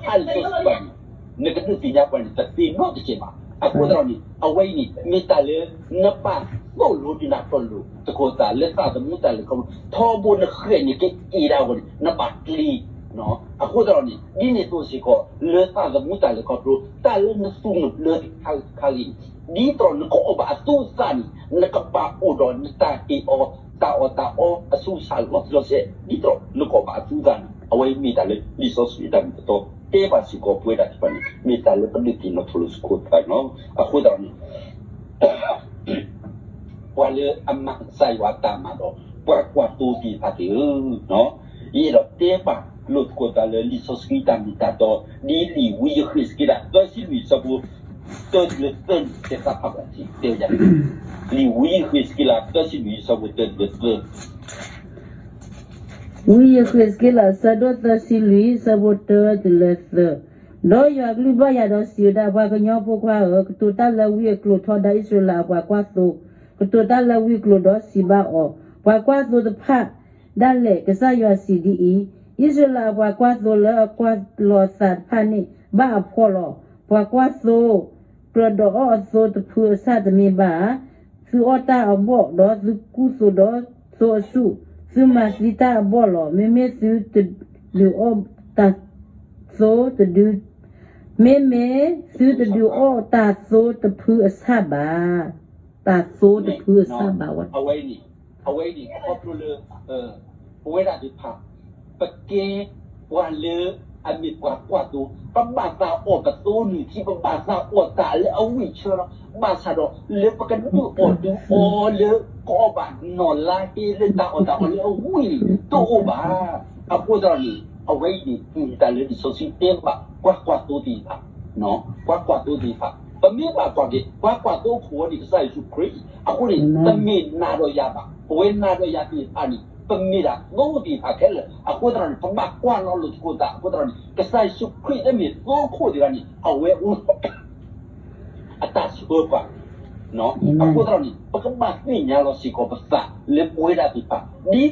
ဖးလံာ်စီဆှံဘၣ်န့ၣ် နကဒုးသ့ၣ်ညါပှၤန့ၣ် တသ့နီတစဲးဘၣ်. အဃိသတးန့ၣ် အဝဲအံၤန့ၣ် မ့ၢ်တၢ်လၢ နပာ်သိၣ်လိဒုးနၢ်ပၢၢ်လိာ်သကိးသးလၢသးသမူတၢ်လဲၤခီဖျိ ထီဘိနဃဲၣ်န့ၣ်ကအဲၣ်ဒၣ်အဂီၢ်န့ၣ် နဘၣ်ကျ့. အဃိသတးန့ၣ် ဒ်န့ၣ်အသိးစ့ၢ်ကီး လၢသးသမူတၢ်လဲၤခီဖျိ တၢ်လၢနသူၣ်နဘျၢတခါဂ့ၤန့ၣ် ဒ်သိးနကအီၣ်ဘၣ်အသူအသၣ်န့ၣ် နကဘၣ်အိၣ်ဒီးနတၢ်အီၣ်အီ တၢ်အီၣ်တၢ်အီအဆူအဆၣ်လီၤတံၢ်လီၤဆဲး ဒ်သိးနကအီၣ်ဘၣ်အသူအသၣ်န့ၣ် အဝဲမ့ၢ်တၢ်လၢလံာ်စီဆှံအတၢ်မ့ၢ်တၢ်တီ တဲဘၣ်စ့ၢ်ကီးပဝဲဒၣ်သ့ၣ်တဖၣ်န့ၣ် မ့ၢ်တၢ်လၢပဒုးသ့ၣ်နီၣ်ထီၣ်လိာ်သကိးသးန့ၣ်လီၤ. အဃိသတးန့ၣ် ပှၤလၢအမၤကစၢ်ယွၤအတၢ်မၤဒီး ပှၤကွၢ်သိသ့ၣ်တဖၣ်သ့ၣ်ဧၢ, ယအဲၣ်ဒိးတဲဘၣ်လိာ်သကိးသးလၢလံာ်စီဆှံတၢ်မ့ၢ်တၢ်တီ ဒ်လံာ်ဝံယဃ့းစက့လး သၢဆံလွံၢ်အဆၢဖိ တၢတုၤလၢသၢန့ၣ် တဲသးဖးဘၣ်စ့ၢ်ကီး တဲဝဲဒၣ် လံာ်ဝံယဃ့းစက့လး သၢဆံလွံၢ်အဆၢဖိ တၢတုၤလၢသၢ ဝံယဃ့းစက့လး အဆၢဒိၣ်သၢဆံလွံၢ် အဆၢဖိတၢတုၤလၢသၢ, ဒီးယွၤကလုၢ်ဘၣ်ယၤဒီးစံးဝဲဒၣ်, ပှၤကညီဖိခွါဧၢ, ကတိၤတၢ်လၢဝံအကျိၤထီဒါအံၣ်စရ့လးအပှၤကွၢ်သိ, ကတိၤတၢ်လၢဝံအကျိၤဒီးစံးဘၣ်အီၤ, ပှၤကွၢ်သိတဖၣ်ဒၣ်လဲာ်, ကစၢ်ယွၤစံးဒ်အံၤ, အံၣ်စရ့လးအပှၤကွၢ်သိလၢအကွၢ်လီၤအသးတဖၣ်န့ၣ် ဘၣ်အဖှီၣ်လီၤ. ပှၤကွၢ်သိ ကြၢးဒီးအီၣ်အသိတဖုအဆၣ်တမ့ၢ်ဘၣ်ဧါ. သုအီၣ်တၢ်အဘီၣ်, ဒီးသုကူၣ်သိးဒီးသိအဆူၣ်, သုမၤသံတၢ်အဘီၣ်လီၤ. မ့မ့ၢ်သုတဒုးအီၣ်တၢ်သိတဒု, မ့မ့ၢ်သုတဒုးအီၣ်တၢ်သိတဖုအဆၣ်ဘၣ်. တၢ်သိတဖုအဆၣ်ဘၣ်ဝဲ အဝဲအံၤန့ၣ် ခီဖျိလၢ ပဝဲဒၣ်သ့ၣ်တဖၣ် ပကဲ ပှၤလၢအမ့ၢ်ပှၤကွၢ်သိ, ပဘၣ်သးအီၣ်ပသိနုၢ်ထံ, ပဘၣ်သးအီၣ်တၢ်လၢအဝံၣ်ဆၢလီၤ. ဘၣ်ဆၣ်ဒီး လၢပကဒုးအီၣ်ဒုးအီလၢ ကအီၣ်ဘၣ်နီၢ်လါဟ့လၢတၢ်အီၣ်တၢ်အီလၢအဝံၣ်န့ၣ် တအိၣ်ဘၣ်. အဃိသတးန့ၣ် အဝဲအံၤန့ၣ် မ့ၢ်တၢ်လၢလံာ်စီဆှံတဲဘၣ် ပှၤကွၢ်သိသ့ၣ်တဖၣ် ပှၤကွၢ်သိသ့ၣ်တဖၣ် ပမ့ၢ်ဘၣ်ကွၢ်က့ၤ ပှၤကွၢ်သိအခိၣ်အီၤန့ၣ် ကစၢ်ယ့ၣ်ၡူးခရံာ်အံၤ အဃိန့ၣ် တမ့ၢ်နၤဒီးယၤဘၣ်. ပဝဲနၤဒီးယၤသ့ၣ်တဖၣ်န့ၣ် ပမ့ၢ်ဒၣ်သိသ့ၣ်တဖၣ်ခဲလၢာ် အဃိသတးဒီးန့ၣ် ပဘၣ်ကွၢ်လီၤလိာ်သကိးသး အဃိသတးဒီးန့ၣ် ကစၢ်ယ့ၣ်ၡူးခရံာ်လၢမ့ၢ်သိခိၣ်တဂၤန့ၣ် အဝဲအိၣ် အတၢ်ဆှၢပှၤ, အဃိသတးန့ၣ် ပကဘၣ်သ့ၣ်ညါလီၤစ့ၢ်ကီးပသးလၢပဝဲဒၣ်သ့ၣ်တဖၣ် ဒ်သိးဒီး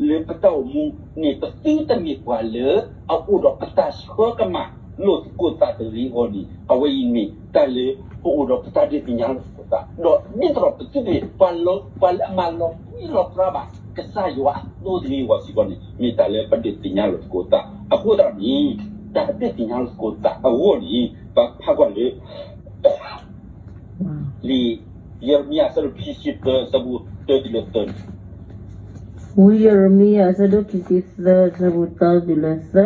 လၢပတၢ်အိၣ်မူန့ၣ် ပသုတမ့ၢ်ပှၤလၢအအိၣ်ဒီးပတၢ်ဆှၢကမၣ်လိာ်သကိးသးတဂ့ၤအဂီၢ်န့ၣ် အဝဲအံၤမ့ၢ်တၢ်လၢပအိၣ်ဒီးပတၢ်ဒုးသ့ၣ်ညါလိာ်သကိးသး ဒီးဒ်သိးဒီးပသုတမ့ၢ်ပှၤလၢ ပှၤလၢအမၤလီၤပြံလီၤပြါဘၣ် ကစၢ်ယွၤအသိတဂ့ၤအဂီၢ်စ့ၢ်ကီးန့ၣ် မ့ၢ်တၢ်လၢပဒုးသ့ၣ်ညါလိာ်သကိးသး အဃိသတးန့ၣ် တၢ်ဒုးသ့ၣ်ညါလိာ်သကိးသးအဂီၢ်န့ၣ် ပဖးကွၢ်လၢ လံာ်ယံးရမံယၤ အဆၢဒိၣ်ခံဆံသၢ အဆၢဖိတၢတုၤလၢသၢန့ၣ်, ဝံယံးရမံယၤ အဆၢဒိၣ်ခံဆံသၢ အဆၢဖိတၢတုၤလၢသၢ,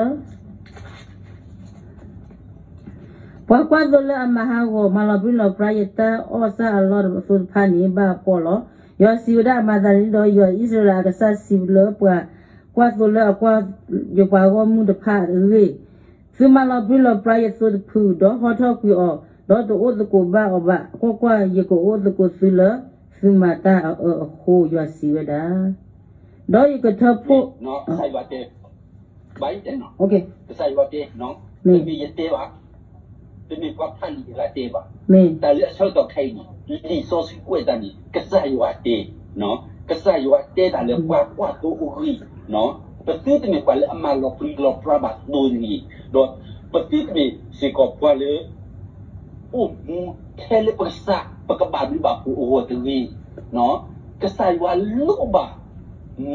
ပှၤကွၢ်သိလၢအမၤဟးဂီၤ မၤလီၤပြံလီၤပြါယတၢ်အီၣ်ဆၣ်အလီၢ်အသိးတဖၣ်န့ၣ် ဘၣ်အဖှီၣ်လီၤ. ယွၤစံးဝဲဒၣ်, မၤသးဒ်န့ၣ်ဒီး ယွၤအံၣ်စရ့လးအကစၢ်စံးလၢပှၤကွၢ်သိလၢအကွၢ်ယပှၤဂီၢ်မုၢ်တဖၣ်အဂ့ၢ်, သုမၤလီၤပြံလီၤပြါယသိတဖု, ဒီးဟီထီၣ်ကွံာ်အီၤ, ဒီးတအိၣ်သကိးဘၣ်အီၤဘၣ်. ကွၢ်ကွၢ်, ယကအိၣ်သကိးသုလၢသုမၤတၢ်အအၢအဃိ, ယွၤစံးဝဲဒၣ်. ဒီးယကထၢဖှိၣ် ဘၣ်တဲ, ကစၢ်ယွၤတဲ, တမ့ၢ်ယတဲဘၣ်, တမ့ၢ်ပှၤဖးလံာ်တဂၤတဲဘၣ်. တၢ်လၢအဆၢကတီၢ်ခဲအံၤန့ၣ် လံာ်စီဆှံကွဲးတၢ်န့ၣ် ကစၢ်ယွၤတဲ, ကစၢ်ယွၤတဲတၢ်လၢပှၤကွၢ်သိအဂ့ၢ်, ပသုတမ့ၢ်ပှၤလၢအမၤလီၤပြံလီၤပြါဘၣ်သိတဂ့ၤ, ဒီးပသုတမ့ၢ်စ့ၢ်ကီးပှၤလၢ အိၣ်မူထဲလၢပကစၢ် ပကဘၣ်ဘျုးဘၣ်ဖှိၣ်အဂီၢ်တဂ့ၤ, ကစၢ်ယွၤလိၣ်ဘၣ်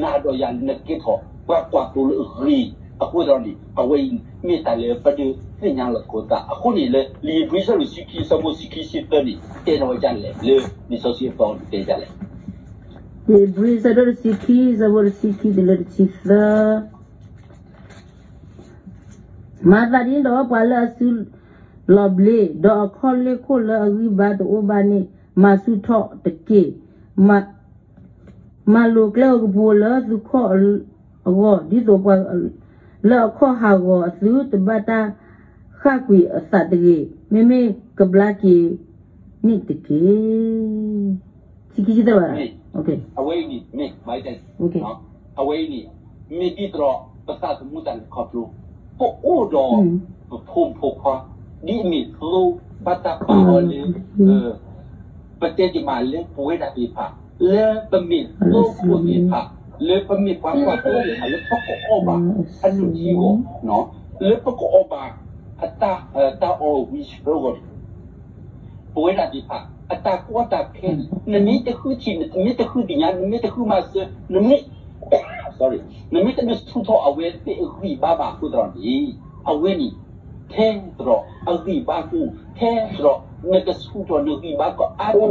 နၤဒီးယၤလၢနကဲထီၣ်ပှၤကွၢ်သိလၢအဂ့ၤ, အဃိသတးန့ၣ် အဝဲအံၤမ့ၢ်တၢ်လၢပဒုးသ့ၣ်ညါလီၤသကိးသးအဃိန့ၣ် လၢလံာ်ဧ့ၤဘြံၤအဆၢဒိၣ်တဆံခံ အဆၢဖိတဆံခံ တဆံသၢန့ၣ် တဲထီၣ်ဝဲဒ်လဲၣ်, လၢလံာ်စီဆှံအသီန့ၣ်တဲဒ်လဲၣ်. ဧ့ၤဘြံၤအဆၢဒိၣ်တဆံခံ အဆၢဖိတဆံခံတုၤလၢတဆံသၢ မၤသးဒ်န့ၣ်ဒီး ပှၤလၢအစုလီၤဘျ့, ဒီးအခီၣ်လ့ၢ်ခိၣ်လၢအဂံၢ်ဘါတအိၣ်ဘၣ်န့ၣ် မၤဆူၣ်ထီၣ်တက့ၢ်. မၤလိၤကျဲဧိၤကပူၤလၢသုခီၣ်အဂီၢ်, ဒ်သိးပှၤလၢအခီၣ်ဟးဂီၤအသု တဘၣ်တၢ်ဃၣ်ကွံာ်အသးတဂ့ၤ, မ့မ့ၢ်ကဘျါက့ၤန့ၣ်တက့ၢ်. ဆံခံဆံသၢဘၣ်, အဝဲအံၤန့ၣ် အဝဲအံၤန့ၣ် မ့ၢ်ဒ်သိးဒီးပသးသမူတၢ်လဲၤခီဖျိ, ပအိၣ်ဒီးပဖိမုၣ်ဖိခွါ ဒ်အမ့ၢ်သိဘၣ်တၢ်ပာ်အီၤလၢ ပတဲဒ်မးလၢပဝဲဒၣ်သ့ၣ်တဖၣ် လၢပမ့ၢ်သိဖိသ့ၣ်တဖၣ် လၢပမ့ၢ်ပှၤကွၢ်သိသ့ၣ်တဖၣ် လၢပကအီၣ်ဘၣ်အနုၢ်ထံအဂီၢ်, လၢပကအီၣ်ဘၣ် တၢ်အီၣ်ဝံၤဆၢအဂီၢ်န့ၣ် ပဝဲဒၣ်သ့ၣ်တဖၣ် အတၢ်ကီတၢ်ခဲန့ၣ် နမ့ၢ်တဃုထံၣ် နမ့ၢ်တဃုသ့ၣ်ညါ နမ့ၢ်တဃုမၤစၢၤ နမ့ၢ် sorry နမ့ၢ်တမ့ၢ်ဆူၣ်ထီၣ်အဝဲသ့ၣ်အဂံၢ်ဘါဘၣ်အဃိသတးန့ၣ် အဝဲန့ၣ် ထဲသဒီးအဂံၢ်ဘါကအိၣ် ထဲသဒီး နကဆူၣ်ထီၣ်နဂံၢ်ဘါကအါထီၣ်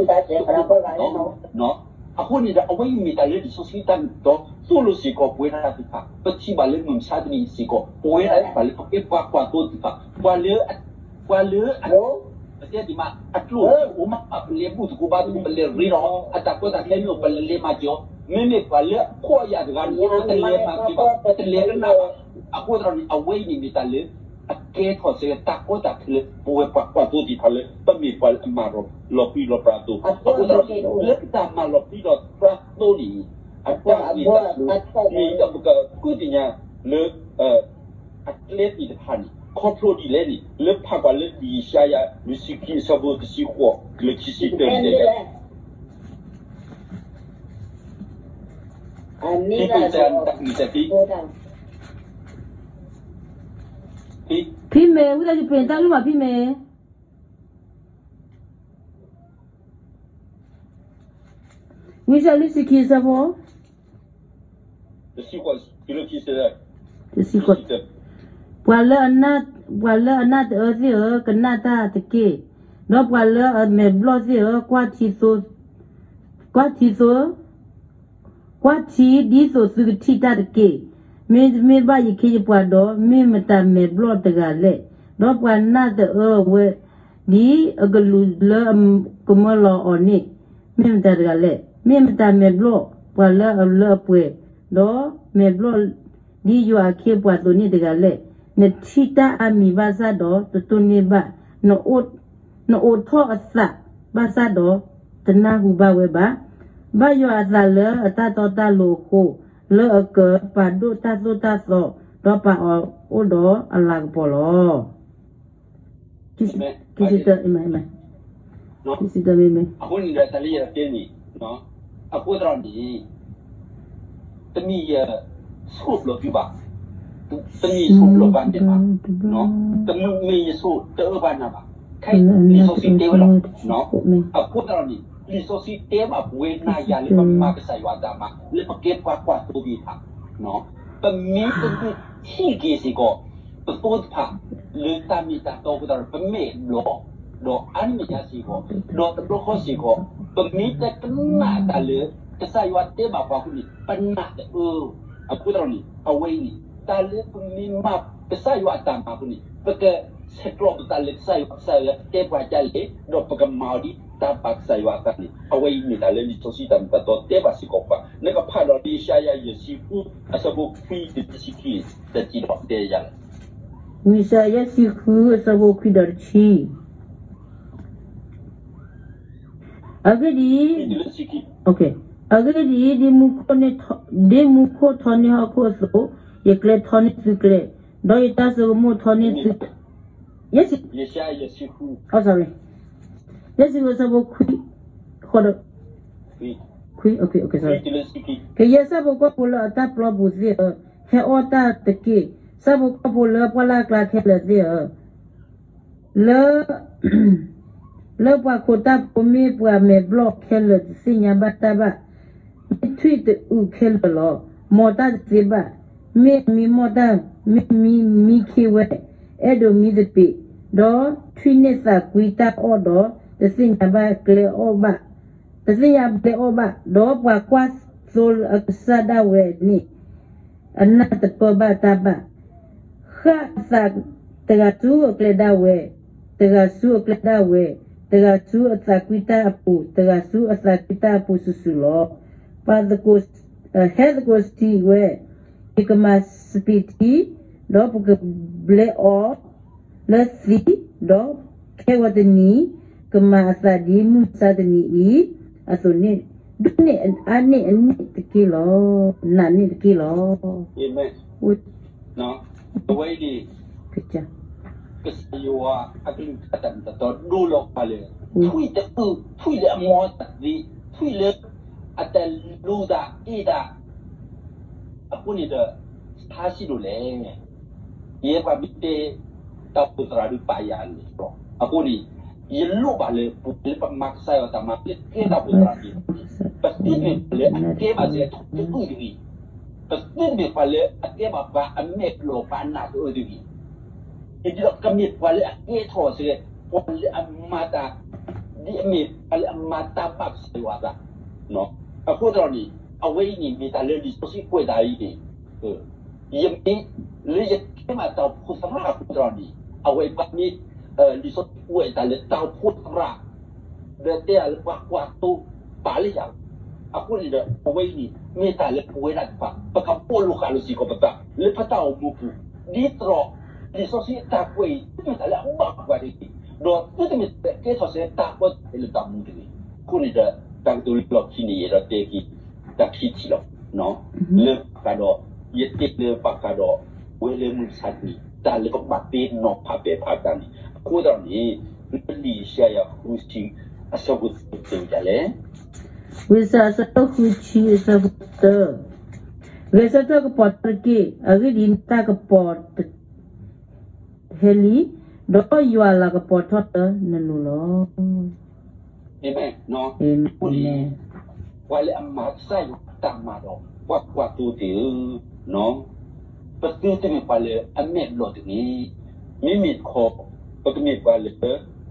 အဃိန့ၣ်ဒီး အဝဲအံၤမ့ၢ်တၢ်လၢလံာ်စီဆှံတၢ်သိၣ်လိစ့ၢ်ကီးပဝဲဒၣ်သ့ၣ်တဖၣ် ပထံၣ်ဘၣ်လၢမုၢ်မဆါတနံၤစ့ၢ်ကီး ပဝဲဒၣ်သ့ၣ်တဖၣ်လၢပကဲပှၤကွၢ်သိသ့ၣ်တဖၣ် ပှၤလၢ ပှၤလၢ ပတဲဒ်မး အကျိၣ်အိၣ်မး ပလဲၤဘူၣ်သကိးဘါသကိး ပလဲၤရ့ဒီး အတၢ်ကီတၢ်ခဲမ့ၢ်အိၣ် ပလဲၤမၤစၢၤအီၤ မ့မ့ၢ်ပှၤလၢအခီၣ်ယာ်တဂၤန့ၣ် ပတလဲၤမၤစၢၤဘၣ် ပတလဲၤကနၣ်ဘၣ် အဃိသတးန့ၣ် အဝဲအံၤန့ၣ်မ့ၢ်တၢ်လၢ အကဲထီၣ်စ့ၢ်ကီးတၢ်ကီတၢ်ခဲလၢ ပဝဲပှၤကွၢ်သိသ့ၣ်တဖၣ်လၢ ပမ့ၢ်ပှၤလၢအမၤလီၤပြံလီၤပြါအသိး အဃိသတးန့ၣ် လၢပတၢ်မၤလီၤပြံလီၤပြါအသိးန့ၣ် အတၢ်ဂ့ၢ်တၢ်ကျိၤန့ၣ် ဒီးပကဃုသ့ၣ်ညါလၢ အကျဲသ့ၣ်တဖၣ်န့ၣ် ခီဖျိဒ်လဲၣ်န့ၣ် လၢဖးကွၢ်လၢယၡါယၤ လွံၢ်ဆံခံ အဆၢဖိတဆံဃိး တုၤလၢခံဆံတၢန့ၣ် ဖံမဲၢ် ဝံသးစူၤ ပ့ၤတၢ်ကလုၢ်ဘၣ်ဖံမဲၢ် ဝံယၡါယၤ လွံၢ်ဆံခံ အဆၢဖိ တဆံဃိး, ပှၤလၢအ, ပှၤလၢအနၢ်တအၢသ့ၣ်ဧၢ, ကနၣ်တၢ်တက့ၢ်. ဒီးပှၤလၢအမဲာ်ဘျီၣ်သ့ၣ်ဧၢ, ကွၢ်ထံသိ, ကွၢ်ထံသိ, ကွၢ်ထံဒ်သိးသုကထံၣ်တၢ်တက့ၢ်. မ့တမ့ၢ်ဘၣ်ယခ့ယပှၤဒီး, မ့ၢ်မတၤမဲာ်ဘျီၣ်တဂၤလဲၣ်. ဒီးပှၤနၢ်တအၢဝဲ ဒ်အကလူးလၢကမၢလီၤအီၤန့ၣ် မ့ၢ်မတၤတဂၤလဲၣ်. မ့ၢ်မတၤမဲာ်ဘျီၣ် ပှၤလၢအလၢအပှဲၤ, ဒီးမဲာ်ဘျီၣ်ဒ်ယွၤအခ့အပှၤအသိးန့ၣ်တဂၤလဲၣ်. နထံၣ်တၢ်အါမံၤဘၣ်ဆၣ်ဒီးတတိၢ်န့ၢ်ဘၣ်, နအိးထီၣ်အသးဘၣ်ဆၣ်ဒီးတနၢ်ဟူဘၣ်ဝဲဘၣ်. ဘၣ်ယွၤအသးလၢအတၢ်တီတၢ်လိၤအဃိ, လၢအကပာ်ဒိၣ်တၢ်သိၣ်တၢ်သီ, ဒီးပာ်အီၤအိၣ်ဒီးအလၤကပီၤလီၤ. ခံဆံတၢ, ခံဆံတၢမ့မ့ၢ်, အဃိန့ၣ်ဒီး တၢ်လၢယတဲန့ၣ်, အဃိသတးန့ၣ် တမ့ၢ်ယဆိၣ်ဘျီသုဘၣ်, တမ့ၢ်ယဆိၣ်ဘျီဘၣ်န့ၣ်ဘၣ်, တမ့ၢ်ယဆိၣ်တအၢဘၣ်နၤဘၣ်, ခဲအံၤလံာ်စီဆှံတဲဝဲလီၤ. အဃိသတးန့ၣ် လံာ်စီဆှံတဲဘၣ်ပဝဲနၤယၤလၢပမၤကစၢ်ယွၤအတၢ်မၤ လၢပကဲပှၤကွၢ်သိသ့ၣ်တဖၣ်, ပမ့ၢ်တဒုးထံၣ်က့ၤစ့ၢ်ကီး ပသိတဖၣ် လၢတၢ်မ့ၢ်တၢ်တီအဃိသတးဒီး ပမဲာ်ဘျီၣ်, ဒီးအါန့ၢ်မ့ၢ်ယါစ့ၢ်ကီး, ဒီးတဘျီဃီစ့ၢ်ကီး ပမ့ၢ်တကနၣ်တၢ်လၢ ကစၢ်ယွၤတဲဘၣ်ပှၤအဃိန့ၣ် ပနာ်တအၢ, အဃိသတးန့ၣ် အဝဲအံၤန့ၣ် တၢ်လၢပမ့ၢ်မၤကစၢ်ယွၤအတၢ်မၤအဃိန့ၣ် ပကဆဲးကျိးပသးလၢကစၢ်ယွၤ, ကစၢ်ယွၤတဲပှၤဒ်လဲၣ် ဒီးပကမၤအီၤဒ်တၢ်ဘၣ်ကစၢ်ယွၤအသးန့ၣ် အဝဲအံၤမ့ၢ်တၢ်လၢလံာ်စီဆှံတၢ်မ့ၢ်တၢ်တီတဲဘၣ်စ့ၢ်ကီးပှၤ, နကဖးဒီးလံာ်ယၡါယၤယဲၢ်ဆံဃု အဆၢဖိခွံတုၤတဆံခံန့ၣ် တၢ်စံးထီၣ်တဲယၤလဲၣ်. လံာ်ယၡါယၤယဲၢ်ဆံဃု အဆၢဖိခွံဒီးတဆံ အဂ့ၢ်ဒ်အံၤ, အဂ့ၢ်ဒ်အံၤ, ဒ်မူခိၣ်ထီန့ၢ်ဟီၣ်ခိၣ်အသိး, ယကျဲထီန့ၢ်သုကျဲ, ဒီးယတၢ်စိကမီၤထီန့ၢ်သုကျဲ, ယဲၢ်ဆံ, ယဲၢ်ဆံဃု အဆၢဖိခွံ, ခွံ, ကယဲၢ်ဆၣ်ဖိကီၢ်ဖိလၢအတၢ်ပျီပူၤသ့ၣ်ဧၢ, ဟဲအီၣ်တၢ်တက့ၢ်. ဆၣ်ဖိကီၢ်ဖိလၢပှၢ်လၢ်ကျါခဲလၢာ်သ့ၣ်ဧၢ, လၢ လၢပှၤခိးတၢ်ဖိမ့ၢ်ပှၤမဲာ်ဘျီၣ်ခဲလၢာ်တသ့ၣ်ညါဘၣ်တၢ်ဘၣ်, မ့ၢ်ထွံၣ်တအုးခဲလၢာ်လီၤ. မီၤတၢ်တသ့ဘၣ်, မ့ၢ်အမံမီၢ်တၢ်, မ့ၢ်မံမံခ့ဝဲ, အဲၣ်ဒိးမံသပ့ၤ, ဒီးထွံၣ်န့ၢ်သးကွံတၢ်အီၣ်ဒီး တသ့ၣ်ညါဘၣ်ကျဲအီၣ်ဘၣ်, တသ့ၣ်ညါဘၣ်ကျဲအီၣ်ဘၣ်, ဒီးပှၤကွၢ်သိလၢအကစၢ်ဒၣ်ဝဲန့ၣ် အနၢ်တပၢၢ်ဘၣ်တၢ်ဘၣ်. ဃၣ်အသးတဂၤဆူအကျဲဒၣ်ဝဲ, တဂၤဆူအကျဲဒၣ်ဝဲ, တဂၤဆူအသးကွံတၢ်အပူၤ, တဂၤဆူအသးကွံတၢ်အပူၤစုာ်စုာ်လီၤ. ပှၤသကိး, ဟဲသကိးစံးဝဲ, ယကမၤစပံးထံ, ဒီးပကဘျဲအီၤလၢသံ, ဒီးခဲဂီၤတနံၤ, ကမၤအသးဒ်မုၢ်မဆါတနံၤအံၤအသိးန့ၣ်, ဒိၣ်န့ၢ်အါန့ၢ်အန့ၣ်တက့ၢ်လီၤ, နာ်န့ၢ်တက့ၢ်လီၤ. အဝဲအံၤန့ၣ် ကစၢ်ယွၤအကလုၢ်ကထါတၢ်မ့ၢ်တၢ်တီဒိလီၤပှၤလၢ ထွံၣ်တအုး, ထွံၣ်လၢအမီၢ်တၢ်သ့, ထွံၣ်လၢအတလူၤသးအ့ၣ်တၢ်, အဃိန့ၣ်ဒီး ဆါဆံးဒိၣ်လဲၣ်. ယဲပှၤမ့ၢ်တဲ တၢ်အိၣ်ဖှိၣ်သရၣ်ဒုးပာ်ယၤန့ၣ်လီၤ. အဃိန့ၣ် ယလိၣ်ဘၣ်လၢ ပဝဲလၢပမၤကစၢ်ယွၤတၢ်မၤ ပကဲတၢ်အိၣ်ဖှိၣ်သရၣ်န့ၣ် ပသုတမ့ၢ်ပှၤလၢအကဲဘၣ်စ့ၢ်ကီးထွံၣ်တအုးတဂ့ၤ, ပသုတမ့ၢ်ပှၤလၢအကဲဘၣ်ပှၤအမဲာ်ဘျီၣ်ပှၤအနၢ်တအၢတဂ့ၤ, ဒ်သိးကမ့ၢ်ပှၤလၢအကဲထီၣ်စ့ၢ်ကီး ပှၤလၢအမၤတၢ် ဒ်အမ့ၢ်ပှၤလၢအမၤတၢ်ဘၣ်ကစၢ်ယွၤအသး. အဃိသတးန့ၣ် အဝဲအံၤန့ၣ် မ့ၢ်တၢ်လၢလံာ်စီဆှံကွဲးတၢ်အံၤန့ၣ် ယမ့ၢ်လၢယကဲဘၣ်တၢ်အိၣ်ဖှိၣ်သရၣ်အဃိသတးန့ၣ် အဝဲပှၤမ့ၢ် လံာ်စီဆှံကွဲးတၢ်လၢတၢ်အိၣ်ဖှိၣ်သရၣ် ဒီးတဲတၢ်လၢပှၤကွၢ်သိပာ်လၢယၤလီၤ. အဃိန့ၣ်ဒီး အဝဲအံၤန့ၣ် မ့ၢ်တၢ်လၢပဝဲဒၣ်တဖၣ် ပကဘီၣ်လိာ်ဃာ်လိာ်စ့ၢ်ကီးပသး လၢပတၢ်အိၣ်မူပူၤ ဒ်သိး လံာ်စီဆှံအတၢ်ကွဲးအံၤ တမ့ၢ်တၢ်လၢအဘၣ်ပှၤတဂ့ၤ, ဒီးသုတမ့ၢ်တၢ်လၢအကဲထီၣ်စ့ၢ်ကီးတၢ်ကီတၢ်ခဲလၢတၢ်မူတဂ့ၤ. အဃိန့ၣ်ဒီး တၢ်ကတိၤလၢလီၢ်ခံန့ၣ် ယအဲၣ်ဒိးတဲက့ၤ တၢ်ခံထံၣ်လီၤ. လၢဘၣ်ဃးဒီး ယတဲလၢဘၣ်ဃးဒီး ဝဲလၢမုၢ်မဆါတနံၤ တၢ်လၢကဘၣ်သ့နီၤဖးဘဲးဖးတၢ်န့ၣ် အဃိသတးန့ၣ် လၢလံာ်ယၡါယၤဃုဆံ အဆၢဖိတၢတဲဝဲဒ်လဲၣ်. ဝံယၡါယၤအဆၢဒိၣ်ဃုဆံအဆၢဖိတၢ, ဂဲၤဆၢထၢၣ်ကပီၤထီၣ်တက့ၢ်. အဂ့ၢ်ဒ်အံၤ, နတၢ်ကပီၤတဟဲလံ, ဒီးယွၤအလၤကပီၤထီၣ်လၢနလိၤလီၤ. အၤမ့ၣ်. ပှၤလၢအမၤကစၢ်ယွၤအတၢ်မၤဒီး ပှၤကွၢ်သိသ့ၣ်ဧၢ, ပသုတမ့ၢ်ပှၤလၢအမဲာ်ဘျီၣ်တဂ့ၤ, မ့မ့ၢ်တခီ ပကမ့ၢ်ပှၤလၢ ပတၢ်က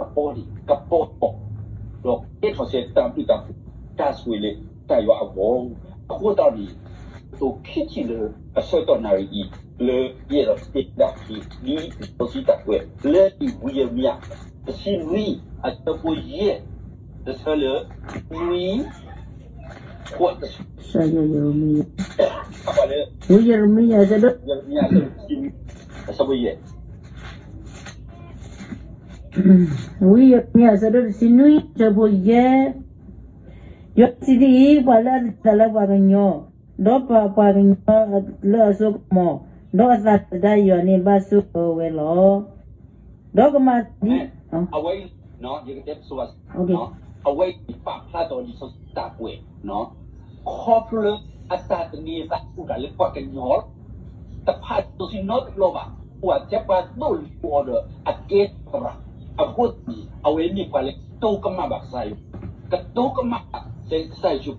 ပီၤန့ၣ် ကပီၤထီၣ်, ဒီးကဲထီၣ်စ့ၢ်ကီးတၢ်ဘျုးတၢ်ဖှိၣ် တၢ်ဆိၣ်ဂ့ၤလၢတၢ်ယွၤအဂီၢ်. အဃိသတးန့ၣ် အသိးခံထံၣ်လၢအဆၢကတီၢ်နၣ်ရံၣ်အံၤ လၢယအဲၣ်ဒိးတဲဒၣ်က့ၤ ဒ်လံာ်စီဆှံတၢ်ကွဲး လၢလံာ်ဝံယံးရမံယၤ တဆံနွံ အဆၢဖိယဲၢ် တဆၢလၢ နွံ ဃိး တဆၢ ဝံယံးရမံယၤ အဆၢဒိၣ် အဆၢဖိယဲၢ် ဝံယံးရမံယၤ အဆၢဒိၣ်တဆံနွံ အဆၢဖိယဲၢ်, ယွၤစံးဒ်အံၤ, ပှၤလၢအသန့ၤသးလၢပှၤကညီ, ဒီးပာ်ပှၤကညီလၢအစိကမီၤ, ဒီးအသးသဒါယွၤန့ၣ်ဘၣ်ဆိၣ်ဂ့ၤဝဲလီၤ. ဒီးကမၤသးဒ် အဝဲ ယကတဲ အဝဲပာ်ဖျါထီၣ်လံာ်စီဆှံတၢ်ကွဲး, ခီဖျိလၢအတၢ်သန့ၤသးအိၣ်တၢ်လၢပှၤကညီလီၤ. တဖၣ်စီဆှံနီတဘျီဘၣ်, အိၣ်ထဲပှၤသိၣ်လိအီၤဒီးအကဲထီၣ်သရၣ်, အဃိသတးန့ၣ် အဝဲမ့ၢ်ပှၤလၢကတိၤကမၣ်ဘၣ်ကစၢ်ယွၤ, ကတိၤကမၣ်ဘၣ်ကစၢ်ယ့ၣ်ၡူး,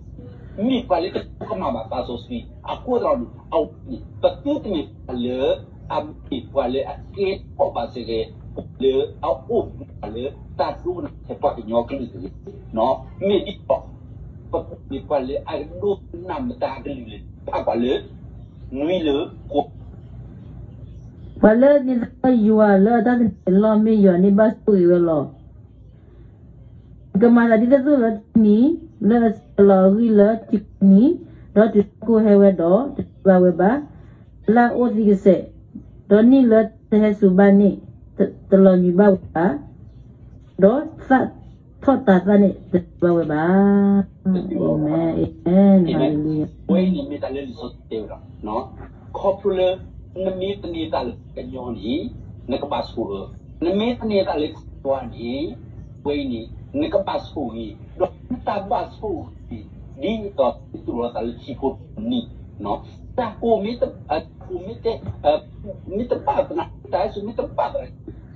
မ့ၢ်ပှၤလၢကတိၤကမၣ်ဘၣ်သးစီဆှံ, အဃိသတးန့ၣ် အဝဲန့ၣ် ပသုတမ့ၢ်ပှၤလၢ အမ့ၢ်ပှၤလၢအကဲထီၣ်ဘၣ်စ့ၢ်ကီး ပှၤလၢအအိၣ်မူပှၤလၢတၢ်ဒိကနၣ်ထဲပှၤကညီကလုာ်တဂ့ၤ, မ့ၢ်ဒ်သိး ပမ့ၢ်ပှၤလၢအဒိကနၣ်မတၤအကလုၢ်လဲၣ်, ဖးကွၢ်လၢ နွံလၢဃိး, ပှၤလၢအသန့ၤသးလၢယွၤလၢအတၢ်သန့ၤအလီၢ် မ့ၢ်ယွၤန့ၣ်ဘၣ်ဆိၣ်ဂ့ၤဝဲလီၤ. ကမၤသးဒ်သိးသိၣ်လၢထံနံၤ, လၢအဆဲးလီၤအဂံၢ်လၢထံကျိနံၤ, ဒီးတုၤတၢ်ကိၢ်ဟဲဝဲဒီး တတုၤဘၣ်ဝဲဘၣ်, လၢအအိၣ်သံကစဲး, ဒီးနံၣ်လၢတဟဲစူၤဘၣ်န့ၣ် တလီၤညွံးဘၣ်ဝဲဘၣ်, ဒီးသးထီၣ်တၤသၣ်န့ၣ် တတုၤဘၣ်ဝဲဘၣ်. အၤမ့ၣ်, အၤမ့ၣ်, ဟါလ့လူယၤ. ဝဲအံၤန့ၣ်မ့ၢ်တၢ်လၢလံာ်စီဆှံတဲဝဲဒၣ်, ခီဖျိလၢ နမ့ၢ်သန့ၤသးလၢကညီန့ၣ် နကဘၣ်ဆိၣ်အၢ, နမ့ၢ်သန့ၤသးလၢကစၢ်ယွၤန့ၣ် ဝဲအံၤန့ၣ် နကဘၣ်ဆိၣ်ဂ့ၤ, ဒီးနတၢ်ဘၣ်ဆိၣ်ဂ့ၤ ဒ်သိးနသူၣ်လီၤသးလၢထံဖိနံၤ, တၢ်ကိၢ်မ့ၢ်တ, တၢ်ကိၢ်မ့ၢ်တ, မ့ၢ်တဘၣ်သနာ်, တၢ်ဟဲစူၤမ့ၢ်တဘၣ်သနာ်,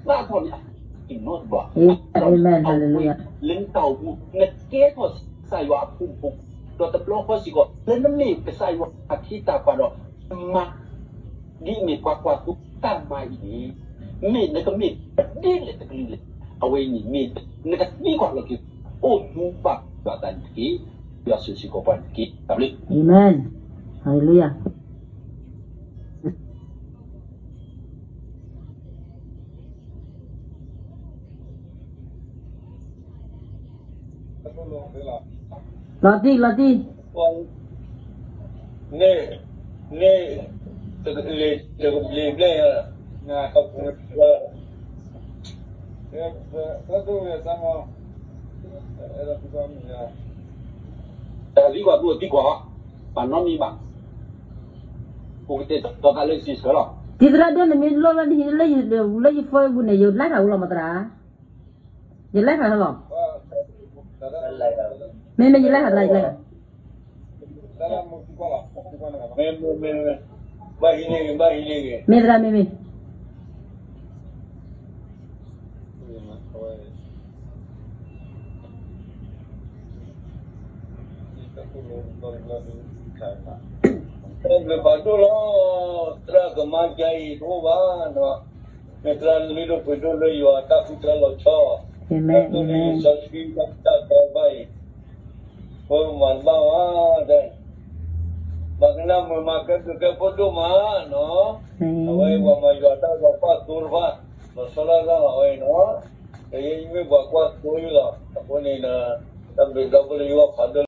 သးထီၣ်န့ၣ် အနီတဘျီ, အၤမ့ၣ်, ဟါလ့လူယၤ. လၢနတၢ်အိၣ်မူ နကဲထီၣ်ကစၢ်ယွၤအဖိမုၣ်ဖိခွါ, ဒီးတဘျီဃီစ့ၢ်ကီး လၢနမ့ၢ်ကစၢ်ယွၤအတၢ်ဖံးတၢ်မၤဒီး နမၤ ဒ်အမ့ၢ်ပှၤကွၢ်သိတၢ်မၤအံၤန့ၣ်, မ့ၢ်နကမ့ၢ်ဒ်လဲၣ်တကလုာ်လဲၣ်, အဝဲအံၤန့ၣ်မ့ၢ်နကသံကွၢ်လီၤက့ၤ, အိၣ်မူဘၣ်ပှၤသးန့ၣ်တက့ၢ်, ယွၤဆိၣ်ဂ့ၤစ့ၢ်ကီးပှၤန့ၣ်တက့ၢ်. တၢ်ဘျုး. အၤမ့ၣ်, ဟါလ့လူယၤ. လီၤတံၢ်, လီၤတံၢ်. န့ၣ်, န့ၣ်, တကလ့ၤ, တကလ့ၤဘျဲၣ်, တၢ်သံကွၢ်ဘၣ်သံကွၢ်, ပနီတမံၤဘၣ်, ပကတဲာ်ကတီၤသးလၢစံးဆၢလီၤ. တံၤသရၣ်ဒိၣ် နမ့ၢ်လိၣ်လၢနဟံၣ်လၢယ phone ပူၤန့ၣ် ယလဲၤဃာ်ဝဲလီၤမတၤ, ယလဲၤဃာ်လီၤ. မ့မ့ၢ်ယလဲၤဃာ်သး ယလဲၤဃာ် မ့ၢ်သရၣ်မ့မ့ၢ် ပှၤဒိၣ်လီၤ, သရၣ်ကမၤကါအံၤတအိၣ်ဘၣ်နီၤ, မ့ၢ်သရၣ်နမ့ၢ်ဒိၣ်ပှ့ၤဒိၣ်လၢယွၤတၢ်ဃူတၢ်လီၤဆီ, လၢတိၢ်န့ၣ်ယစီဆှံတၢ်တၢ်ဘါအံၤ, ပမၤတဘၣ်ဝဲဒၣ်, ဘၣ်ကနၣ်မုာ်မၤကဲဘျုးကဲဖှိၣ်ဒိၣ်မးနီၤ, အဝဲပှၤမၤယွၤတၢ်ပှၤကွၢ်သိတဖၣ်, လီၤဆီဒၣ်တၢ်လီၤဝဲနီၤ, ကယဲၢ်ယမ့ၢ်ပှၤကွၢ်သိလီၤ, အဃိန့ၣ်ဒီး တၢ်ဘျုးဒီဖှိၣ်လၢယဂီၢ်ဖးဒိၣ်